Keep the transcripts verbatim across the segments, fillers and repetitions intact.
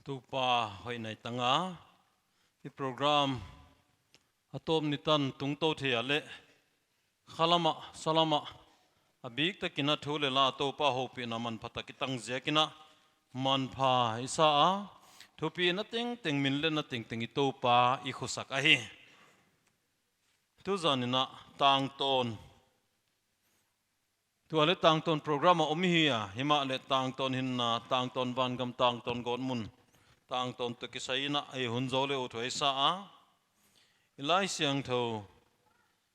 Toupa hoihna i tang a, i program a tawp ni tan tungtou thei a leh, khalam ah, salam ah, a biktak in a thu leh la Toupa houpihna manpha tak i tang ziak in a manpha i sa a, thupina tengteng, min letna tengteng i Toupa i khosak ahi. Tuzan in a tangtawn, tua leh tangtawn program a om i hi a, himahleh tangtawn hinna, tangtawn vangam, tangtawn gawtmun, tangtawn toh kisai in a ei hun zou leh uthuai sa a. I Laisiangthou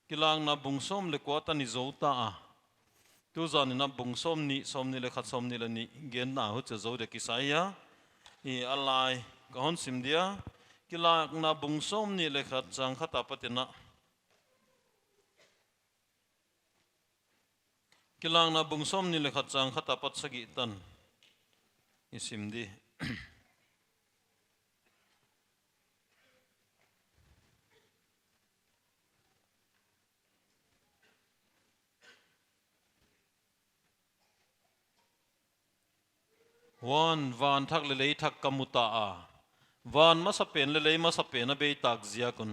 Kilakna bung sawm leh kua tan i zou ta a, tuzan in a bung sawmnih, sawmnih leh khat, sawmnih leh nih genna huchia zou dia kisai a. I a lai ka hon sim dia, Kilakna bung sawmnih leh khat chang khat apat in a, Kilakna bung sawmnih leh khat chang khat apat sagih tan i sim di. Huan van thak leh lei thak ka mu ta a, van masapen leh lei masapen a bei tak ziak un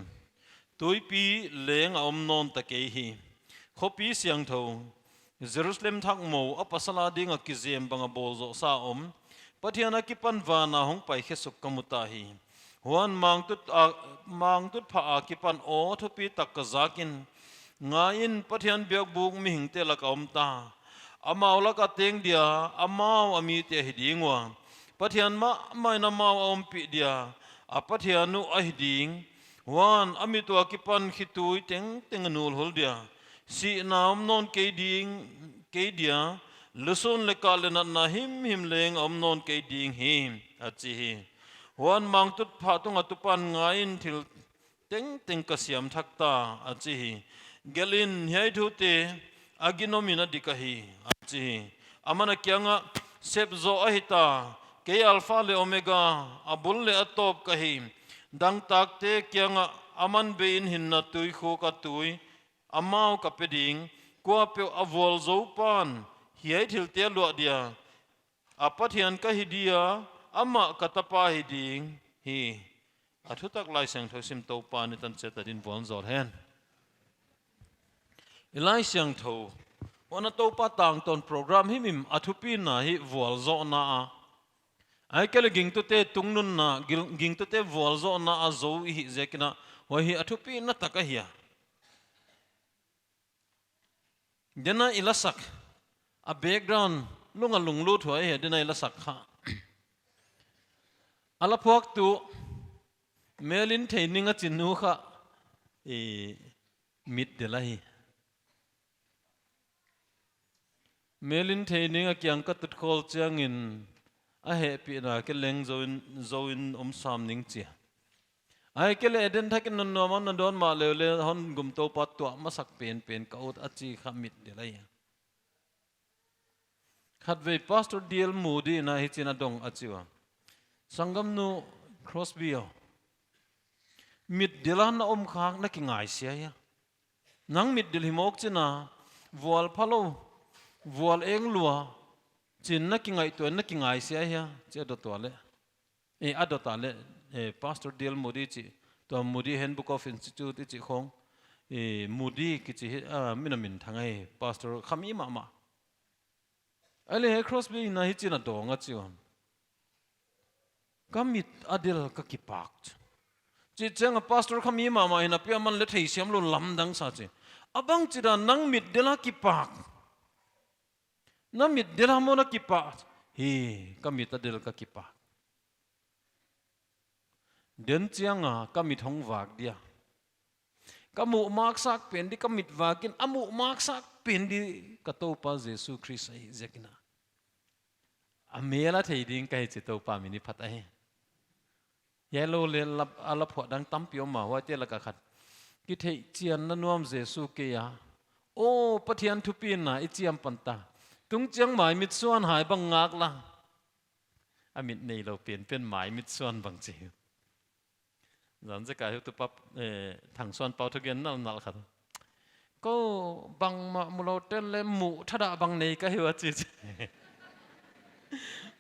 tuipi leng a om nawn ta kei hi. Khopi siangthou Jerusalem thak mou a pasal a ding a kizem bang a bawl zoh sa om, Pathian a kipan van a hong pai khe suk ka mu ta hi. Huan mangtut a, mangtut pha a kipan aw thupi tak ka zak in, ngai in, Pathian biakbuk mihingte lak a om ta. Amau lak a teng dia, amau a mite ahi ding ua, Pathian mahmah in amau a ompih dia, a Pathian uh ahi ding. Huan a mit ua kipan khitui tengteng a nulhul dia, sihna om nawn kei ding, kei dia, lusun leh kah leh natna himhim leng a om nawn kei ding hi, a chi hi. Huan mangtut pha tung a tupan, ngai in, thil tengteng ka siam thak ta, a chi hi. Gelh in, hiai thute a ginom in a dik ahi, a chi hi. Aman a kiang ah, sep zoh ahi ta, kei Alpha leh Omega, a bul leh a tawp ka hi. Dangtakte kiang ah aman bei in hinna tuikhuk a tui amau ka pe ding. Kuapeuh a vualzou pan hiai thilte a luah dia, a Pathian ka hi dia, amah ka tapa hi ding hi. A thutak Laisiangthou sim Toupa'n i tan chiat a din vualzawl hen. I Laisiangthou, huan a Toupa tangtawn program himhim a thupina hi vualzawhna a, ahihkeileh gingtute tungnunna, gil-, gingtute vualzawhna a zou i hih ziak in a, huai hi a thupina tak ahi a. Dena i lasak, a background lung a lunglut huai hi, dena i lasak kha. A la phuaktu, mel in thei ning a chi nu kha, i mit del ahi. Mel in thei ning a kiang ka tut khol chiangin a hehpihna ke leng zou in, zou in om sam ning chi a. Ahihkeileh den thak in nunnuam a na dawn mahleh leh hon gum Toupa tuah masak penpen ka ut a chi kha mit del ahi. Khatvei Pastor D L Moody in a hichi'n a dong a chi ua. Sanggamnu Crosby aw, mit del a na om khak na kingaisia hia? Nang mit del hi mawk chin a, vual phalou, vual eng lua, chi'n na kingaihtuah, na kingaisia hia, chi a dot ua leh. Eh, a dot a leh, eh, Pastor D L Moody chi, tua Moody Handbook of Institute i chi khong, eh, Moody kichi hi, ah, min a minthang ahi, Pastor khami mahmah. Ahihleh hiai Crosby in a hichi'n a dong a chi ua. Ka mit a del ka kipak. Chi chiang a Pastor khami mahmah in a pia man leh theisiam lou lamdang sa chi. A bangchi dan nang mit del a kipak? Na mit del a maw na kipak? Hi, ka mit a del ka kipak. Den chiang a ka mit hong vak dia. Ka muh maksak pen di, ka mit vak in a muh maksak pen di ka Toupa Jesu Khrist ahi ziak in a. A mel a thei ding ka hi chi Toupa min i phat ahi. Hiai lou leh lap, a la phuah dang tampi om a, huaite lak a khat. Kitheihchianna nuam Jesu kei a. Aw, Pathian thupina i chiam pan ta. Tung chiang mai mit suan hai bang ngak la. A mit neilou penpen mai mit suan bang chi. Zan zek a hi tu pap, eh, Thangsuan Pau thu gen nalnal khat. Kou bangmah mulou tel leh muh thadah bang nei ka hi ua chi chi.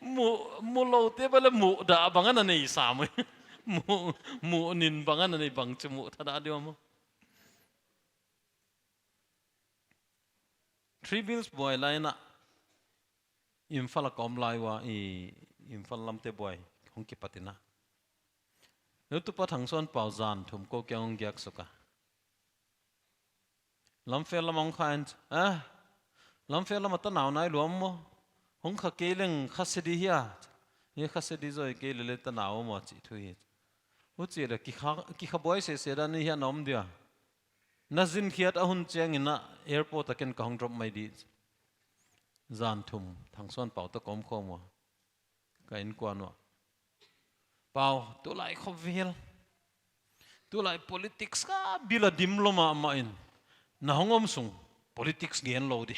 Muh, muh loute bang leh muh dah bang ana nei sam. Muh, muh nin bang ana nei bang chu muh thadah di uh maw. Three Bills buai lai in a, Imphal a ka om lai ua, i Imphal lamte buai hong kipat in a, Heutupa Thangsuanpau zan thum kou kiang hong giak suk a. Lamfel lam hong kha in, eh, Lamfel lam a tanau nai lua maw. Hong kha kei leng kha se di hia. Hia kha se di zaw, kei leh leh tanau maw chih thu hi. Huchi leh kikha, kikha buai sese dan ni hia na om dia. Na zin khiat a hun chiang in a airport a ken ka hong drop mai di. Zan thum Thangsuanpau toh ka om khawm ua. Ka innkuan uah, Pau, tulai khovel, tulai politics kha bil a dim lua mahmah in, na hong om sung politics gen lou di.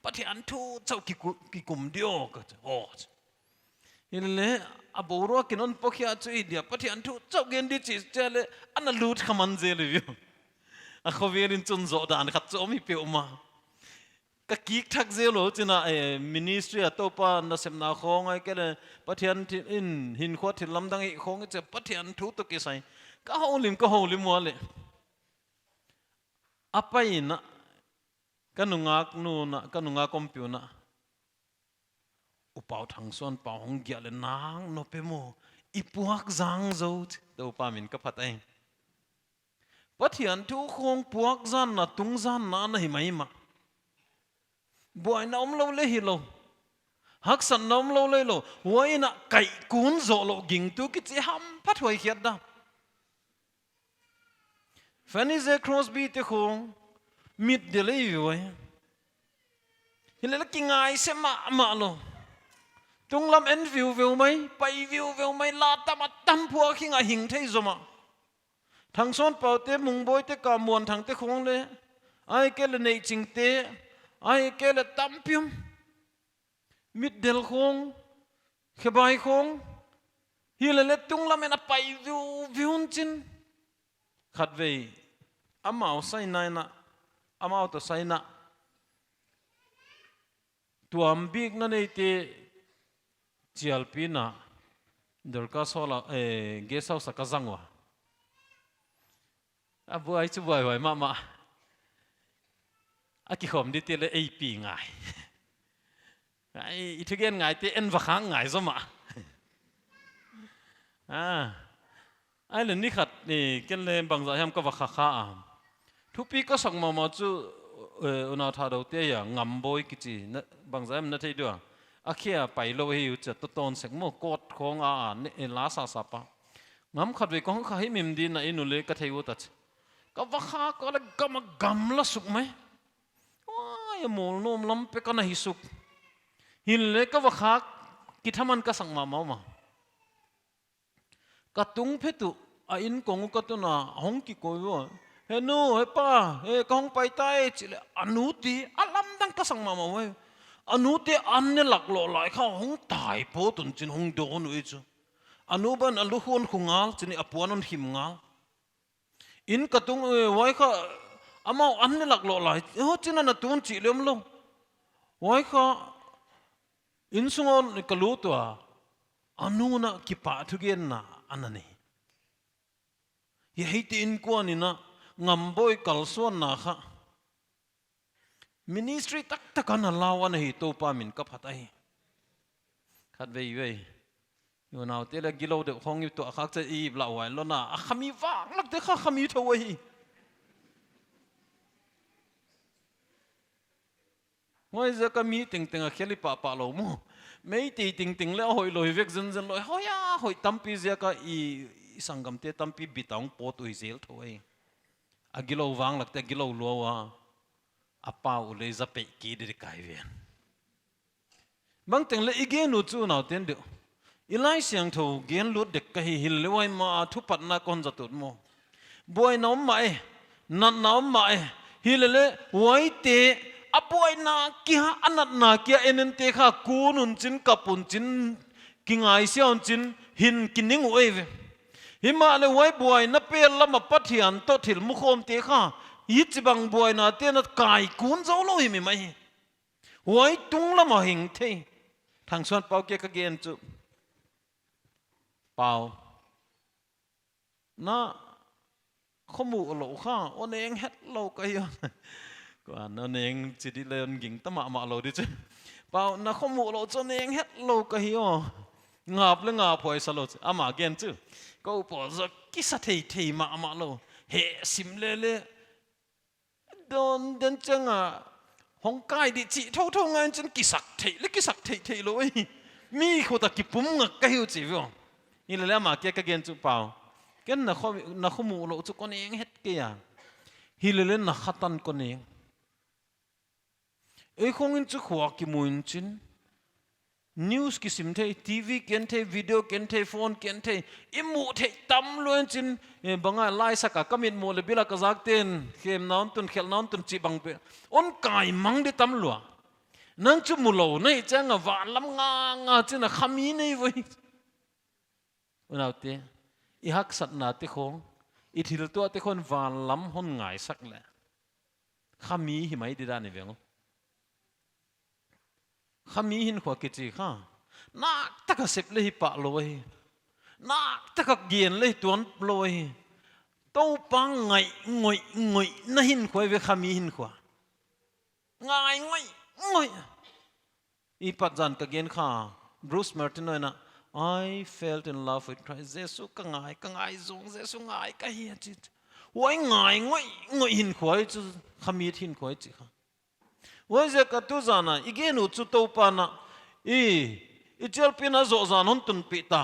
Pathian thu chauh kiku-, kikum di aw ka, aw. Hileleh, a boruak in hon pawkhia chu i dia, Pathian thu chauh gen di chih chia leh, ana lut kha man zel hi viu. A khovel in chun zoh dan khat chu om hi peuhmah. Ka kik thak zel lou chin a, eh, ministry a Toupa nasepna khawng ahihkeileh Pathian thil in hinkhua thil lamdang hi khawng i chia Pathian thu toh kisai. Ka houlim, ka houlim ua leh. A pai in a, ka nungak nu in a, ka nungak ompiu in a, U Pau Thangsuanpau hong giak leh nang nop e maw, i puak zang zou, Toupa min ka phat ai. Pathian thu khawng puak zanna, tung zanna na hi maimah. Buaina om lou leh hi lou. Haksatna om lou leh lou. Huai in a kaikun zoh lou gingtu kichi hamphathuai khiat dan. Fanny J Crosby te khawng mitdel ei viu ai. Hileleh kingaihsiat mahmah lou. Tunglam en viuveu mai, pai viuveu mai, la tam a tam phuak hing a hing thei zomah. Thangsuanpau te, Mungbawi te, Kammuanthang te khawng leh, ahihkeileh Neiching te, ahihkeileh tampi om. Mitdel khawng, Khebai khawng, hileleh tunglam in a pai viuveu un chin. Khatvei, amau saina in a, amau toh saina. Tuam bikna neite chialpina, Dorcas Hall a, eh, guest house a ka zang ua. A buai chu buaihuai mahmah. A kikhawm dite leh ei pi ngai. Ai, i thugen ngaite en va khak ngai zomah. Ah. Ai leh ni khat, eh, ken leh bangzah hiam ka va kha kha a. Thupi ka sak mahmah chu, eh, Unau Thadou te a Ngambawi kichi, na, bangzah hiam na thei dia. A khe a pai lou hi uh chia, toton sek maw, coat khawng a, a, ne, eh, la sasa pa. Ngam khatvei kong kha himhim di na in uh leh ka thei uh ta chi. Ka va kha ka leh gam a gamla suk mai. Wai, a mawl nuam lam pek ana hi suk. Hileleh ka va kha kithaman ka sak mahmah mah. Ka tung phet uh, a inn kong uh ka tun a, hong kikoih ua. He nu, he pa, he ka hong pai ta e chih leh, a nute, a lamdang ka sak mahmah ua. A nute an ne lak lou lai kha hong tai pawt un chin hong dawn uh ei chu. A nu bang a lukhuan khu ngal, chin a puan hon khim ngal. Inn ka tung, eh, huai kha, amau an ne lak lou lai. Ho chin ana tun chih lem lou. Huai kha, innsung ah ka lut ua, a nu in a kipahthugenna ana nei. Hiai hiaite innkuan in a Ngambawi kalsuanna kha. Ministry taktak ana lau ana hi Toupa min ka phat ai. Khatvei vei. Unaute leh gilou deuh khawng i tuah khak chia i ip lauhuai lou na. A khami vanglak te kha khami thou ahi. Huaiziak a mi tengteng a khel i pahpah lou maw. Meitei tengteng leh a hoihlou hi vek zenzen lou. Hoih a hoih tampi ziak a i, i sanggamte tampi bit a hong pawt uh hi zel thou ahi. A gilou vanglak te a gilou lua ua. A pau uh leh za peih kei di di kai ven. Bangteng leh i gen uh chu unaute deuh. I Laisiangthou gen lut dek ka hi hileleh huai mah a thupatna kon zat ut maw. Buaina om mah e, natna om mah e, hileleh huaite, a buaina kia, a natna kia en en te kha kun un chin kap un chin, kingaihsiat un chin, hin kining uh ei ve. Himahleh huai buaina pel lam a Pathian toh thil mukhawm te kha, hichibang buaina te'n a kaikun zou lou hi mai hi. Huai tunglam a hing thei. Thangsuan Pau kiang ka gen chu, Pau, na khomu lou kha, hon eng hetlou ka hi aw. Kuan hon eng chi di leh hon gingta mahmah lou di chu. Pau, na khomu lou chu hon eng hetlou ka hi aw. Ngap leh ngap huai sa lou chu. Ama gen chu, kou pawl zaw kisa theithei mahmah lou. Hehsim lele. Dawn den chiang a hong kai di chih thouthou ngai in chin kisak thei leh kisak theithei lou hi. Mi khut a kipum ngak ka hi uh chi ve aw. Hilele ama kiang ka gen chu, Pau, ken na kho, na khomu lou chu kon eng het kei a. Hilele na kha tan kon eng. Ei khong in chu khua kimu in chin. News kisim thei, T V ken thei, video ken thei, phone ken thei, i muh theih tam lua in chin, eh, bang a laisak a ka mit muh leh bil a ka zak ten, khem nawn tun, khelh nawn tun chih bang pen hon kai mang di tam lua. Nang chu mu lou na hih chiang a van lam nga nga chin a khami nei voi. Unaute, i haksatna te khong, i thil tuah te khong van lam hon ngaisak leh, khami hi mai di dan i veng uh. Khami hinkhua kichi kha, naktak a sep leh hi pah lou hi. Naktak a gen leh hi tuan lou hi. Toupa ngaih ngoih ngoih na hinkhua ve khami hinkhua. Ngaih ngoih ngoih. I pat zan ka gen kha, Bruce Martino in a, "I felt in love with Christ." Jesu ka ngai, ka ngai zong, Jesu ngai ka hi a chi. Huai ngaih ngoih ngoih hinkhua hi chu, khami hinkhua hi chi kha. Huaiziak a tu zan a i gen uh chu Toupa'n a, i, i chialpihna zoh zan hon tunpih ta.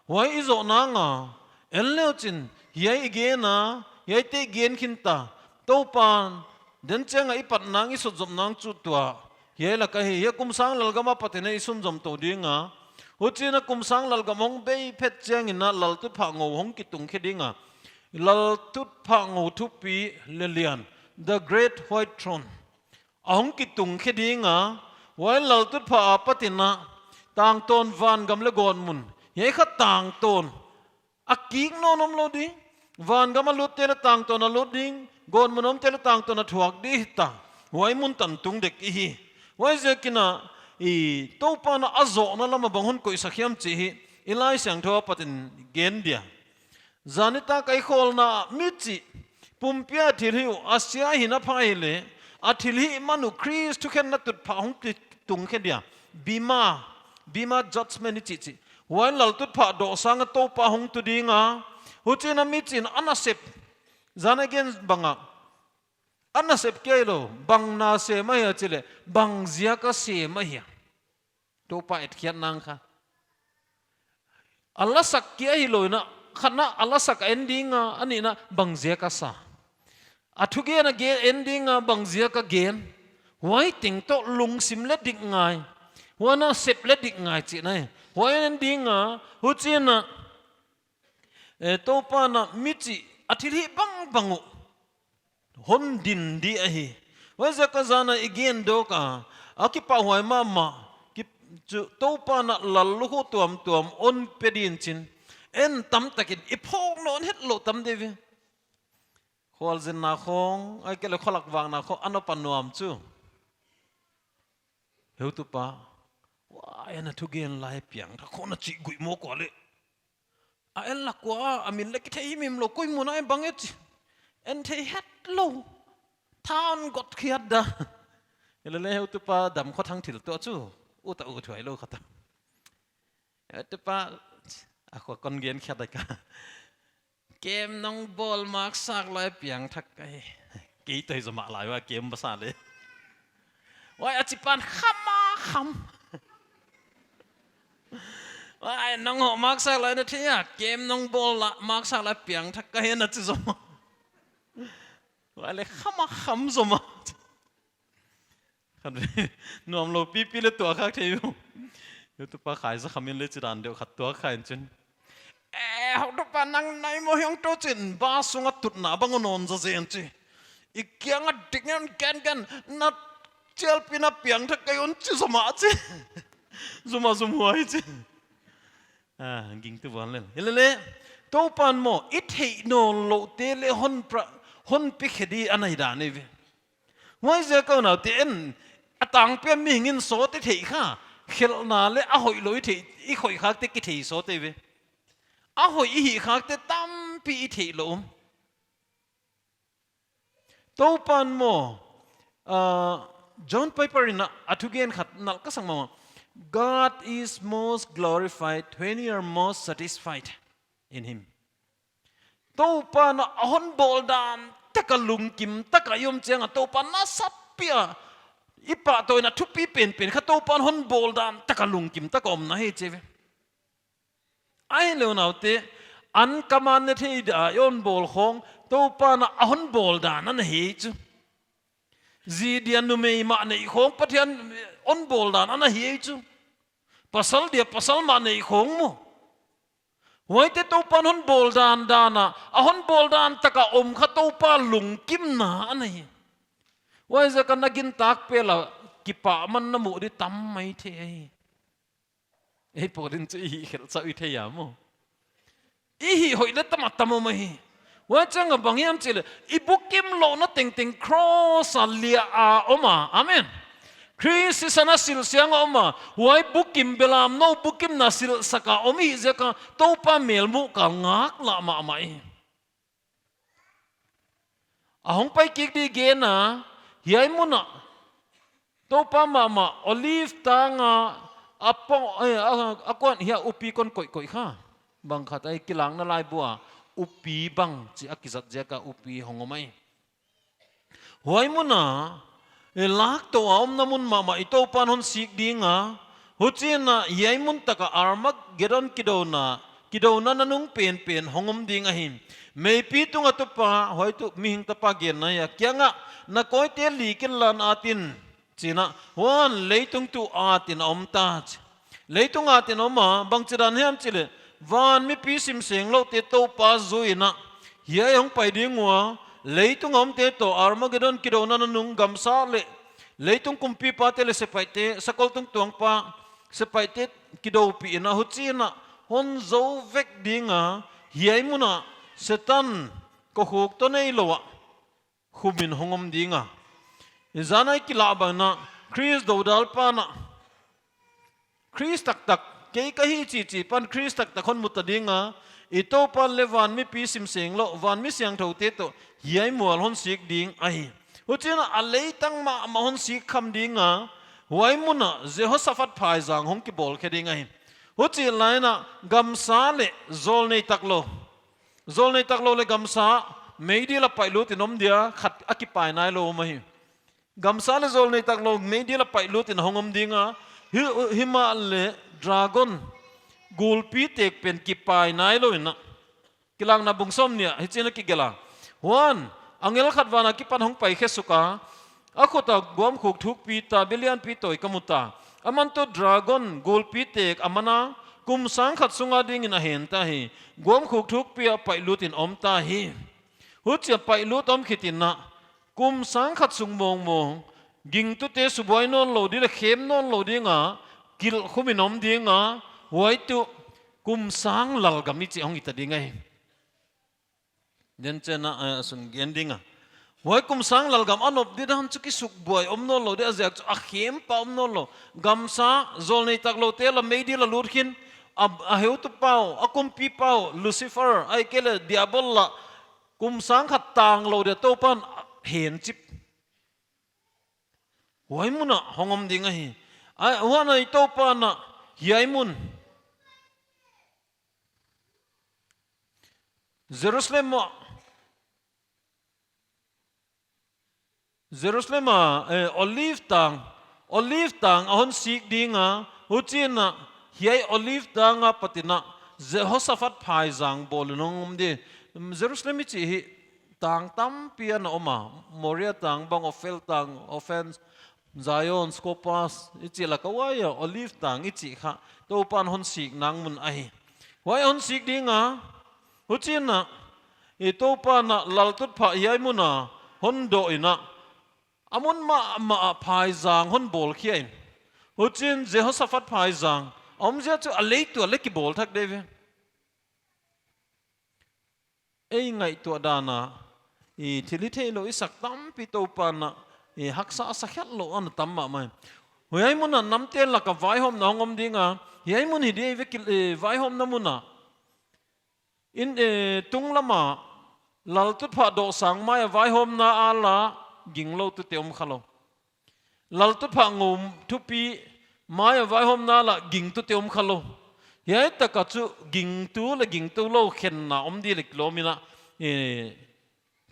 Huai i zoh nang a, en leu chin, hiai i gen a, hiaite i gen khin ta. Toupa'n, den chiang a i pat nang, i sutzop nang chu tua. Hiai lak ahi, hiai kum sang lalgam apat in i sunzom tou ding a. Huchiin a kum sang lalgam hong bei phet chiangin a laltutphah ngou hong kitung khe ding a. Laltutphah ngou thupi leh lian, the great white throne. A hong kitung khe ding a, huai laltutphah apat in a, tangtawn vangam leh gawtmun. Hiai kha tangtawn. A kik nawn om lou ding. Vangam a lutte leh tangtawn a lut ding. Gawtmun omte leh tangtawn a thuak di hi ta. Huai mun tan tung dek i hi. Huaiziakin a, i Toupa'n a zohna lam a bang hon koihsak hiam chih hi, i Laisiangthou apat in gen dia. Zan nitak a i khawlna michih, pumpi a thilhih uh, a sia hi na pha hileh, a thilhih man uh Khrist thukhenna tutphah hong kitung khe dia. Bema, Bema judgment i chih chih. Huai laltutphah doh sang a Toupa hong tu ding a. Huchiin a michih in a nasep. Zan a gen bang a, a nasep kei lou, bang na sem ahia chi leh, bang ziak a sem ahia. Toupa etkhiat nang kha. A lasak kia hilou in a, khatna a lasak a en ding a, a nihna bang ziak a sa. A thugen a gen en ding a, bang ziak a gen. Huai teng toh lungsim leh dik ngai. Huai nasep leh dik ngai chihna hi. Huai en ding a, huchiin a, eh, Toupa'n a michih a thilhih bangbang uh hon din di ahi. Huaiziak a zan a i gen dawk a, a kipahhuai mahmah, ki, chu Toupa'n a lallukhu tuamtuam hon pe din chin. En tamtakin i phawk nawn hetlou tam di ve. Khualzinna khong, ahihkeileh khualak vakna khong, a na pan nuam chu. Heutupa, huai a na thugen lai piangthak khong na chih guih mawk ua leh. A en lak ua, a min leh kithei himhim lou, koi mun a en bang e chi. En thei hetlou. Thawn got khiat da. Hilele heutupa Damkhothang thil tuah chu. Uta u thuai lou khata. Heutupa, a khua kon gen khiat dai ka. Kem nong bawl maksak lai piangthak ka hi. Kei toh hi zomah lai ua kem basa leh. Huai a chi pan kham a kham. Huai nong hoh maksak lai na thei a, kem nong bawl la maksak lai piangthak ka hi na chi zomah. Huai leh kham a kham zomah. Khat nuam lou pipi leh tuah khak thei uh. Heutupa khai za khamin leh chi dan deuh khat tuah khai in chin. Eh, heutupa nang nai mo hiong to chin, ba sung a tutna bang nawn za zen chi. I kiang a dik ngen gen gen, na chialpihna piangthak ka hi un chi zomah chi. Zomah zomhuai chi. Ah, gingtu van lel. Hilele, Toupa'n maw, i theih nawn louhte leh hon pra, hon pe khe di a nai dan ahi ve. Huaiziak a unaute en, a tangpi a mihing in sawt i theih kha, Khelhna leh a hoihlou i theih, i hoih khakte kithei sawt eive. A hoih i hih khakte tampi i theihlouh um. Toupa'n maw, ah, John Piper in a, a thugen khat nalh ka sak mahmah. God is most glorified when you are most satisfied in him. Toupa'n a hon bawl dan taka lungkim taka i om chiang a Toupa'n a sappi a, i pahtawina thupi penpen kha Toupa'n hon bawl dan taka lungkim taka om na hi chi ve. Ahihleh unaute, an command na thei dia i hon bawl khawng, Toupa'n a hon bawl dan ana hi chu. Zi dia numei mah nei khawng Pathian hon bawl dan ana hi chu. Pasal dia pasal mah nei khawng maw. Huaite Toupa'n hon bawl dan dan a, a hon bawl dan taka om kha Toupa lungkimna ana hi. Huaiziak a na gintak pel a kipahman na muh di tam maithei ahi. Ei pawlin chu i hih khelh chauh i thei a maw. I hih hoih leh tam a tam om ahi. Huai chiang a bang hiam chih leh, i bukim louhna tengteng cross a liah a om a. Amen. Khrist sisan a silh siang a om a. Huai bukim belamnou bukimna silhsak a om i hih ziak a Toupa melmuh kal ngaklah mahmah i. A hong pai kik di gen a, hiai mun a Toupa mahmah Olive tang a, a pawng, eh, a, a kuan hiai upi kon koihkoih kha. Bang khat ahi, Kilakna laibu a upi bang chih a kizat ziak a upi hong om ahi. Huai mun a, eh, lak toh a omna mun mahmah i Toupa'n hon sik ding a, huchiin a hiai mun tak a Armageddon kidouna, kidouna nanung penpen hong om ding ahi. Meipi tung a Toupa, huai tuh Mihing Tapa genna ahi a, kiang ah, na kawite lik inla, na at in, chi'n a, huan leitung tuh at in a om ta chi. Leitung at in a om a, bangchidan hiam chih leh, van mipi simsenglouhte Toupa zui in a, hiai hong pai ding ua, leitung a omte toh Armageddon kidouna nanung gamsa leh, leitung kumpipate leh sepaihte, sakol tungtuangpa, sepaihte kidoupih in a, huchiin a, hon zou vek ding a, hiai mun a, Setan, kokhuk toh neilou a, khum in hong om ding a. I zan a i kilah bang in a, Khrist doudal pa'n a, Khrist taktak, kei ka hi chih chih pan Khrist taktak hon mu ta ding a, i Toupa'n leh van mipi simsenglouh, van mi siangthoute toh, hiai mual hon sik ding ahi. Huchiin a leitang mahmah hon sik kham ding a, huai mun a Jehoshaphat phaizang hong kibawl khe ding ahi. Huchih lai in a gamsa leh zawlnei taklou. Zawlnei taklou leh gamsa, meidil a paihlut in om dia, khat a kipai nailou om ahi. Gamsa leh zawlnei taklou meidil a paihlut in hong om ding a, hi, himahleh dragon, gulpi tek pen kipai nailou in a. Kilakna bung sawmnih ah, hichi'n a kigelh a. Huan, angel khat van akipan hong pai khe suk a, a khut a guamkhuk thukpi ta, bi lianpi tawi ka mu ta. Aman tuh dragon, gulpi tek, a man a, kum sang khat sung a ding in a hen ta hi. Guamkhuk thukpi a paihlut in om ta hi. Huchia paihlut om khit in a, kum sang khat sung mawngmawng, gingtute subuai nawnlou di leh khem nawnlou ding a, kilhkhum in om ding a, huai tuh kum sang lalgam i chih hong hi ta ding ahi. Denchi'n a, eh, a sun gen ding a. Huai kum sang lalgam a nop di dan chu kisukbuai om nawnlou di, a ziak chu a khempa om nawnlou. Gamsa, zawlnei takloute leh meidil a lut khin, a, a heutupa uh, a kumpipa uh, Lucifer, ahihkeileh Diabol leh, kum sang khat tanglou dia Toupa'n a hen chip. Huai mun a hong om ding ahi. A, huan a i Toupa'n a hiai mun. Jerusalem a, Jerusalem a, eh, Olive tang, Olive tang a hon sik ding a, huchi'n a, hiai Olive tang apat in a, Jehoshaphat phaizang bawl in hong om di. Jerusalem i chih hi tang tampi ana om a, Moria tang bang, Ophel tang, Ofel, Zion, Skopas, i chih lak a huai a, Olive tang i chih kha, Toupa'n hon sik nang mun ahi. Huai hon sik ding a, huchi'n a, i Toupa'n a laltutphah hiai mun a, hon doh in a, a mun mahmah a phaizang hon bawl khia in. Huchi'n Jehoshaphat phaizang, a omzia chu a leitung ah leh kibawl thak di ve. Ei ngaihtuah dan a, i thil i theilou i sak tampi Toupa'n a, i haksa a sa khial lou ana tam mahmah. Huai mun ah namte laka vaihawmna hong om ding a, hiai mun hi di ei ve kil, eh, vaihawmna mun ah. In, eh, tunglam ah, laltutphah dohsang mai a vaihawmna ah la, gingloutute om khalou. Laltutphah ngou thupi mai a vaihawmna la gingtute om khalou. Hiai tak ah chu gingtu leh gingtoulou khenna om di leh kilawm in a, eh,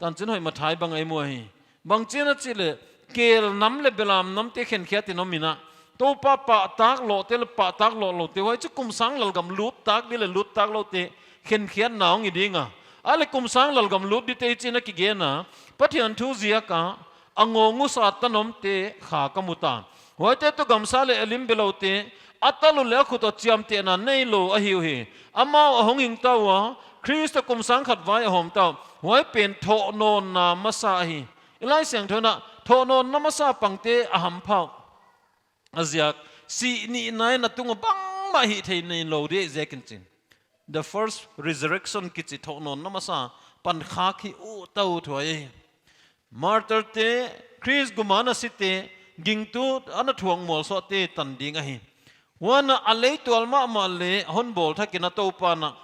Tanchin Hoih Mathai bang ah i mu ahi. Bangchin a chih leh, kel nam leh belam namte khenkhiat in om in a, Toupa pahtak louhte leh pahtak louhloute, huai chu kum sang lalgam lut tak di leh lut tak loute khenkhiatna hong hi ding a. A leh kum sang lalgam lut dite i chih in a kigen a, Pathian thu ziak a, a ngawng uh sa tan omte kha ka mu ta. Huaite toh gamsa leh a lim beloute, a tal uh leh a khut uh chiamtehna neilou ahi uhi. Amau a hong hing ta ua, Khrist toh kum sang khat vai a hawm ta uh. Huai pen thohnawnna masa ahi. I Laisiangthou in a, thohnawnna masa pangte a hampha uh. A ziak, sih nihna in a tung uh bangmah hih thei neilou di ziak in chin. The first resurrection kichi thohnawnna masa pan khak hi uh ta uh thu ahi. Martyrte, Khrist gum a na site, gingtu a na thuak mualsuahte tan ding ahi. Huan a leitual mahmah leh hon bawl thak in a Toupa'n a,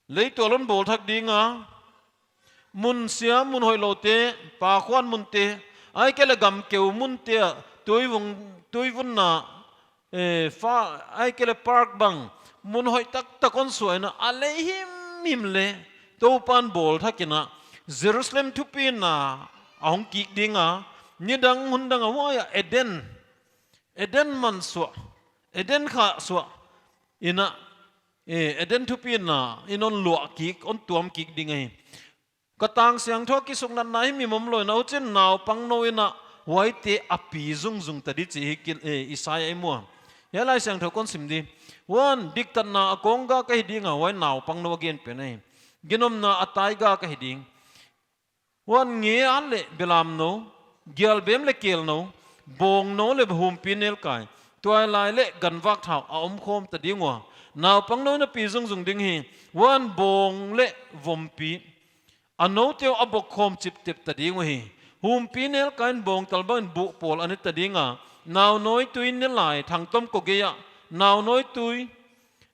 leitual hon bawl thak ding a, mun siam, mun hoihloute, pakhuan munte, ahihkeileh gam keu munte ah, tuivung, tuivunna, eh, fa, ahihkeileh park bang, mun hoih taktak hon suah in a, a lei himhim leh, Toupa'n bawl thak in a, Jerusalem thupina a hong kik ding a, nidang hundang a huai ah Eden, Eden mansuah, Eden khahsuah in a, eh, Eden thupina in hon luah kik, hon tuam kik ding ahi. Ka tang siangthou kisuknatna himhim omlou in a, huchi'n naupangnou in a huaite a pi zungzung ta di chih hi kil, eh, Isaiah i mu a. Hiai Laisiangthou kon sim di. Huan diktatna a kawng gak ahi ding a, huai naupangnou a gen pen ahi. Ginomna a tai gak ahi ding. Huan nge a leh belamnou, gialbem leh kelnou, bawngnou leh humpinelkai, tuailai leh ganvak thau a omkhawm ta ding ua. Naupangnou in a pi zungzung ding hi. Huan bawng leh vompi, a noute uh a bokkhawm chiptep ta ding uhi. Humpinelkai'n bawngtal bangin buh pawl a ne ta ding a, naunawi tui nelai thangtom ko gei ah, naunawi tui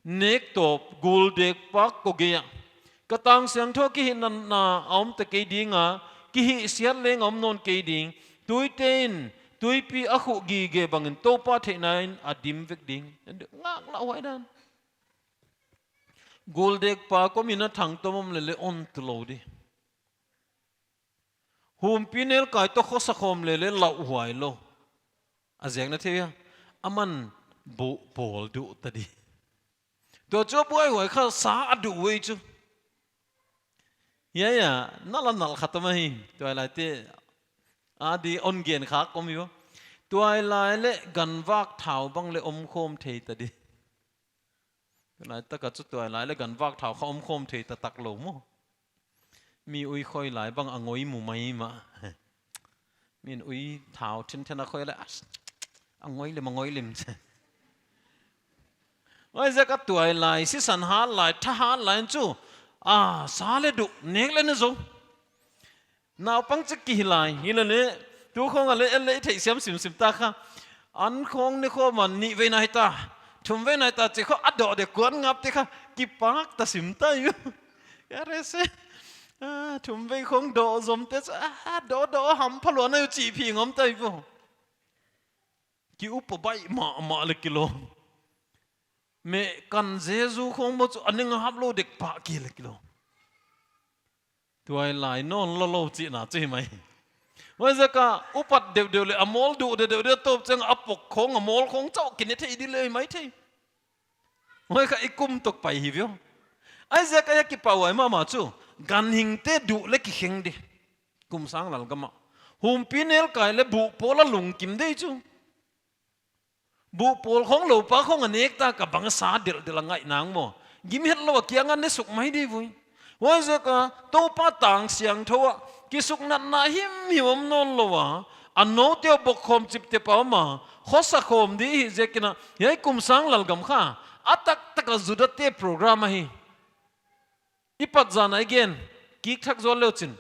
nek tawp guldek pak ko gei ah. Ka tang siangthou a kihihnatna a om ta kei ding a, kihihsiat leng a om nawn kei ding. Tuite in tuipi a khuh gige bangin Toupa theihna in a dim vek ding. Ngaklah huai dan. Guldek pak om in a thangtom om leh leh on tulou di. Humpinelkai toh khosa khawm leh leh lauhuai lou. A ziak na thei a, aman buh pawl duh ta di. Tua chu a buaihuai kha sa a duh uh ei chu. Hiai a, nal a nal khat om ahi, tuailaite a di hon gen khak om hi ua. Tuailai leh ganvak thau bang leh omkhawm thei ta di. Laitak a chu tuailai leh ganvak thau kha omkhawm thei taktak lou maw. Mi ui khoi lai bang a ngoi mu mai mah. Min ui thau thinthen a khoi leh, as, a ngoi lim, a ngoi lim. Huaiziak a tuailai, sisan hat lai, tha hat lai chu, a, sa leh duh, nek leh ne zou. Naupang chik kihi lai, hilele, tu khong a leh, en leh i theihsiam simsim ta kha. An khong ne khawm a nihvei nai ta, thumvei nai ta chih khong a doh dek kuan ngap te kha, kipak ta sim ta uh. Ka re se. A, thumvei khong doh zom te chu, a, doh doh hampha lua na uh chih phi ngam ta uh. Ki upa baih mahmah leh kilawm. Meh kan Jesu khong maw chu a ning a hap lou dek pah ki leh kilawm. Tuailai nawn lou lou chihna chu hi mai. Huaiziak a upat deuhdeuh leh a mawl duh deuhdeuh di tawp chiang a pok khong a mawl khong chauh ki ne thei di leh hi mai thei. Huai kha i kum tok pai hi viau. Huaiziak a kipahhuai mahmah chu, ganhingte duh leh kikheng di. Kum sang lalgam ah. Humpinelkai leh buh pawl a lungkim di chu. Buh pawl khong loupa khong a nek ta ka bang sa delhdel a ngaih nang maw. Gim hetlou a kiang a ne suk mai di vui. Huaiziak a, Toupa tang siangthou ah, kisuknatna himhim om nawn lou a, a noute uh bokkhawm chiptep a om a, khosa khawm di hi ziak in a, hiai kum sang lalgam kha, a taktak a Judate program ahi. I pat zan a i gen, kik thak zual leu chin.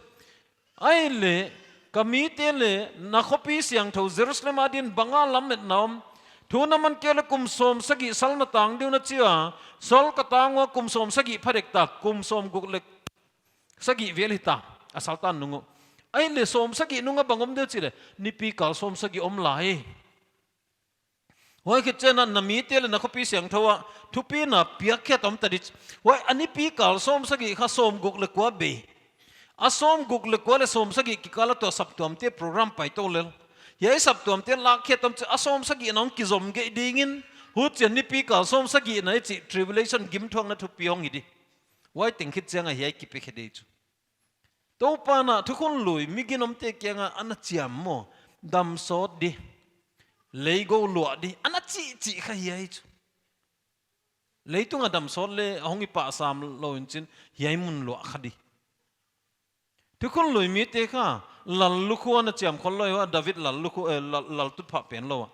Ahihleh, Ka mite leh na khopi siangthou Jerusalem adin bang a lametna om? Thu na man kei leh kum sawmsagih sal na tang ding uh na chi a, sal ka tang ua, kum sawmsagih pha dek ta, kum sawmguk leh sagih vel hita, a sal tan nung uh. Ahihleh sawmsagih nung a bang om ding uh chih leh, nipikal sawmsagih om lai. Huai khit chiang a na mite leh na khopi siangthou ah thupina piak khiat om ta di. Huai a nipikal sawmsagih kha sawmguk leh kua bei. A sawmguk leh kua leh sawmsagih kikal a tua saptuamte program pai tou lel. Hiai saptuamte lak khiat om chih a sawmsagihna hong kizom geih dingin, huchiin nipikal sawmsagihna i chih tribulation gimthuakna thupi hong hi di. Huai teng khit chiang a hiai kipe khe di chu. Toupa'n a thukhun lui mi ginomte kiang a ana chiam maw, dam sawt di, leigou luah di, ana chih chih kha hiai chu. Leitung a dam sawt leh hong i pah sam lou in chin, hiai mun luah kha di. Thukhun lui mite kha lal lukhu ana chiam khol lou ua, David lal lukhu, eh, lal, lal tutphah pen lou a.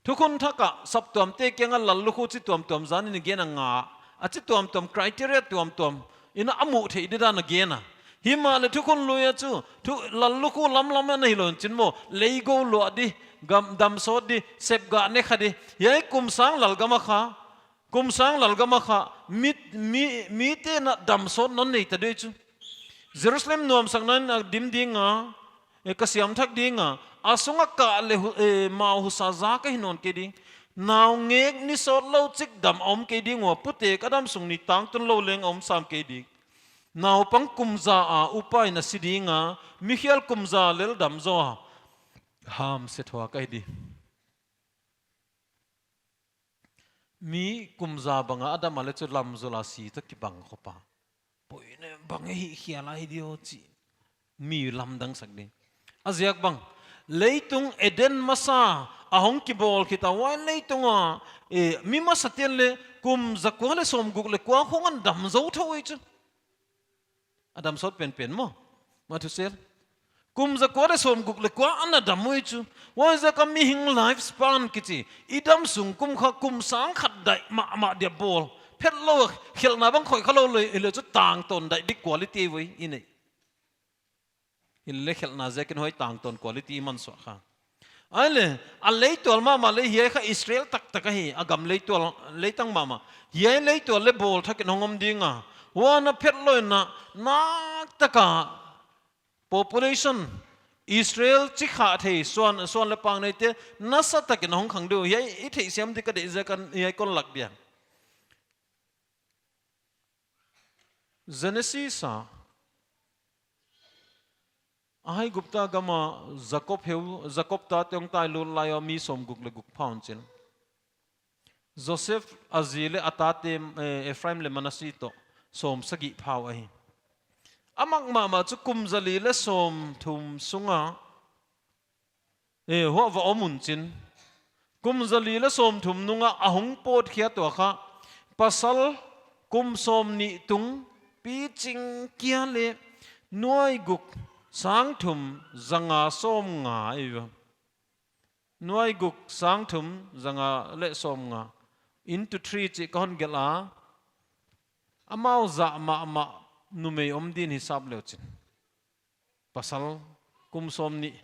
Thukhun thak ah saptuamte kiang a lal lukhu chi tuamtuam zan in gen a nga. A chi tuamtuam criteria tuamtuam in a muh theih didan a gen a. Himahleh thukhun lui a chu, thu lal lukhu lamlam ana hilou in chin maw, leigou luah di, gam dam sawt di, sep gah ne kha di. Hiai kum sang lalgam a kha, kum sang lalgam a kha, mi, mi, mite'n a dam sawt non nei ta di chu. Jerusalem nuamsakna in a dim ding a, eh, ka siam thak ding a, a sung a kah leh hu-, eh, mau husa za ka hi nawn kei ding. Naungek ni sawt lou chik dam a om kei ding ua, putek a dam sung ni tangtun lou leng a om sam kei ding. Naupang kum za a upa in a si ding a, mikhial kum za lel dam zaw a, hamse thua ka hi di. Mi kum za bang a a dam a leh chu lamzawl a si toh kibang khop a. Poi ne bang hihkhial a hi di aw chih mi lamdang sak di. A ziak bang, leitung Eden masa a hong kibawl khit a, huai leitung a, eh, mi masate'n leh kum za kua leh sawmguk leh kua khong ana dam zou thou uh chu. A dam sawt penpen maw, Methuselah. Kum za kua leh sawmguk leh kua ana dam uh chu. Huaiziak a mihing life span kichi, i dam sung kum kha kum sang khat daih mahmah dia bawl. Phetlou, khelhna bang khoih kha lou leh, leh chu tangtawn daih di quality uh i nei. Hileleh khelhna ziakin huai tangtawn quality i mansuah kha. Ahihleh, a leitual mahmah leh hiai kha Israel taktak ahi, a gam leitual, leitang mahmah. Hiai leitual leh bawl thak in hong om ding a. Huan a phetlou in a, naktak a population, Israel chi kha thei, suan, suan leh pang neite, nasatak in hong khang di uh. Hiai, i theihsiam di ka deih ziak a hiai kon lak dia. Genesis a, Aigupta gam a Jakob heu, Jakob tate hong tailut lai ua mi sawmguk leh guk pha uh chin. Joseph a zi leh a tate, eh, Ephraim leh Manasseh toh sawmsagih pha uh ahi. A mak mahmah chu kum zali leh sawmthum sung a, eh, huai va om uh chin. Kum zali leh sawmthum nung a a hong pawt khiat ua kha, pasal kum sawmnih tung, piching kia leh nuai guk sang thum za nga sawmnga ahi ua. Nuai guk sang thum za nga leh sawmnga into three chih ka hon gelh a. Amau zah mahmah numei om din hisap leh uh chin. Pasal kum sawmnih.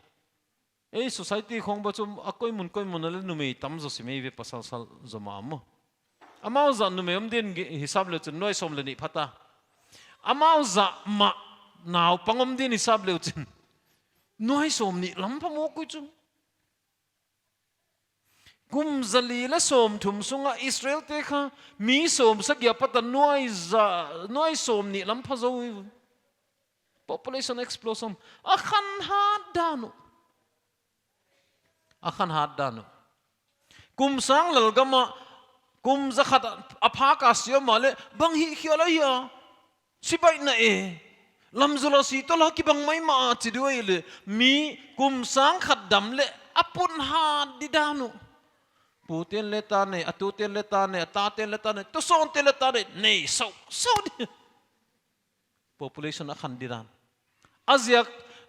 Ei society khong bang chu a koi mun koi mun a leh numei tam zaw sim ei ve, pasal sal zaw mah maw. Amau zah numei om din ge-, hisap leh uh chin nuai sawm leh nih pha ta. Amau zah mah naupang om din hisap leh uh chin nuai sawmnih lam pha mawk uh chu. Kum zali leh sawmthum sung a Israelte kha mi sawmsagih apat a nuai za, nuai sawmnih lam pha zou. Population explosion. A khanhat dan uh. A khanhat dan uh. Kum sang lalgam a, kum za khat a phak a si om a leh, bang hihkhial ahia. Sibai na e. Lamzawl a si toh la kibang maimah a chi di uh ahihleh, mi kum sang khat dam leh a pun hat di dan uh. Pute'n leh ta nei, a tute'n leh ta nei, a tate'n leh ta nei, tusawnte'n leh ta nei, nei sousou di. Population a khan di dan. A ziak,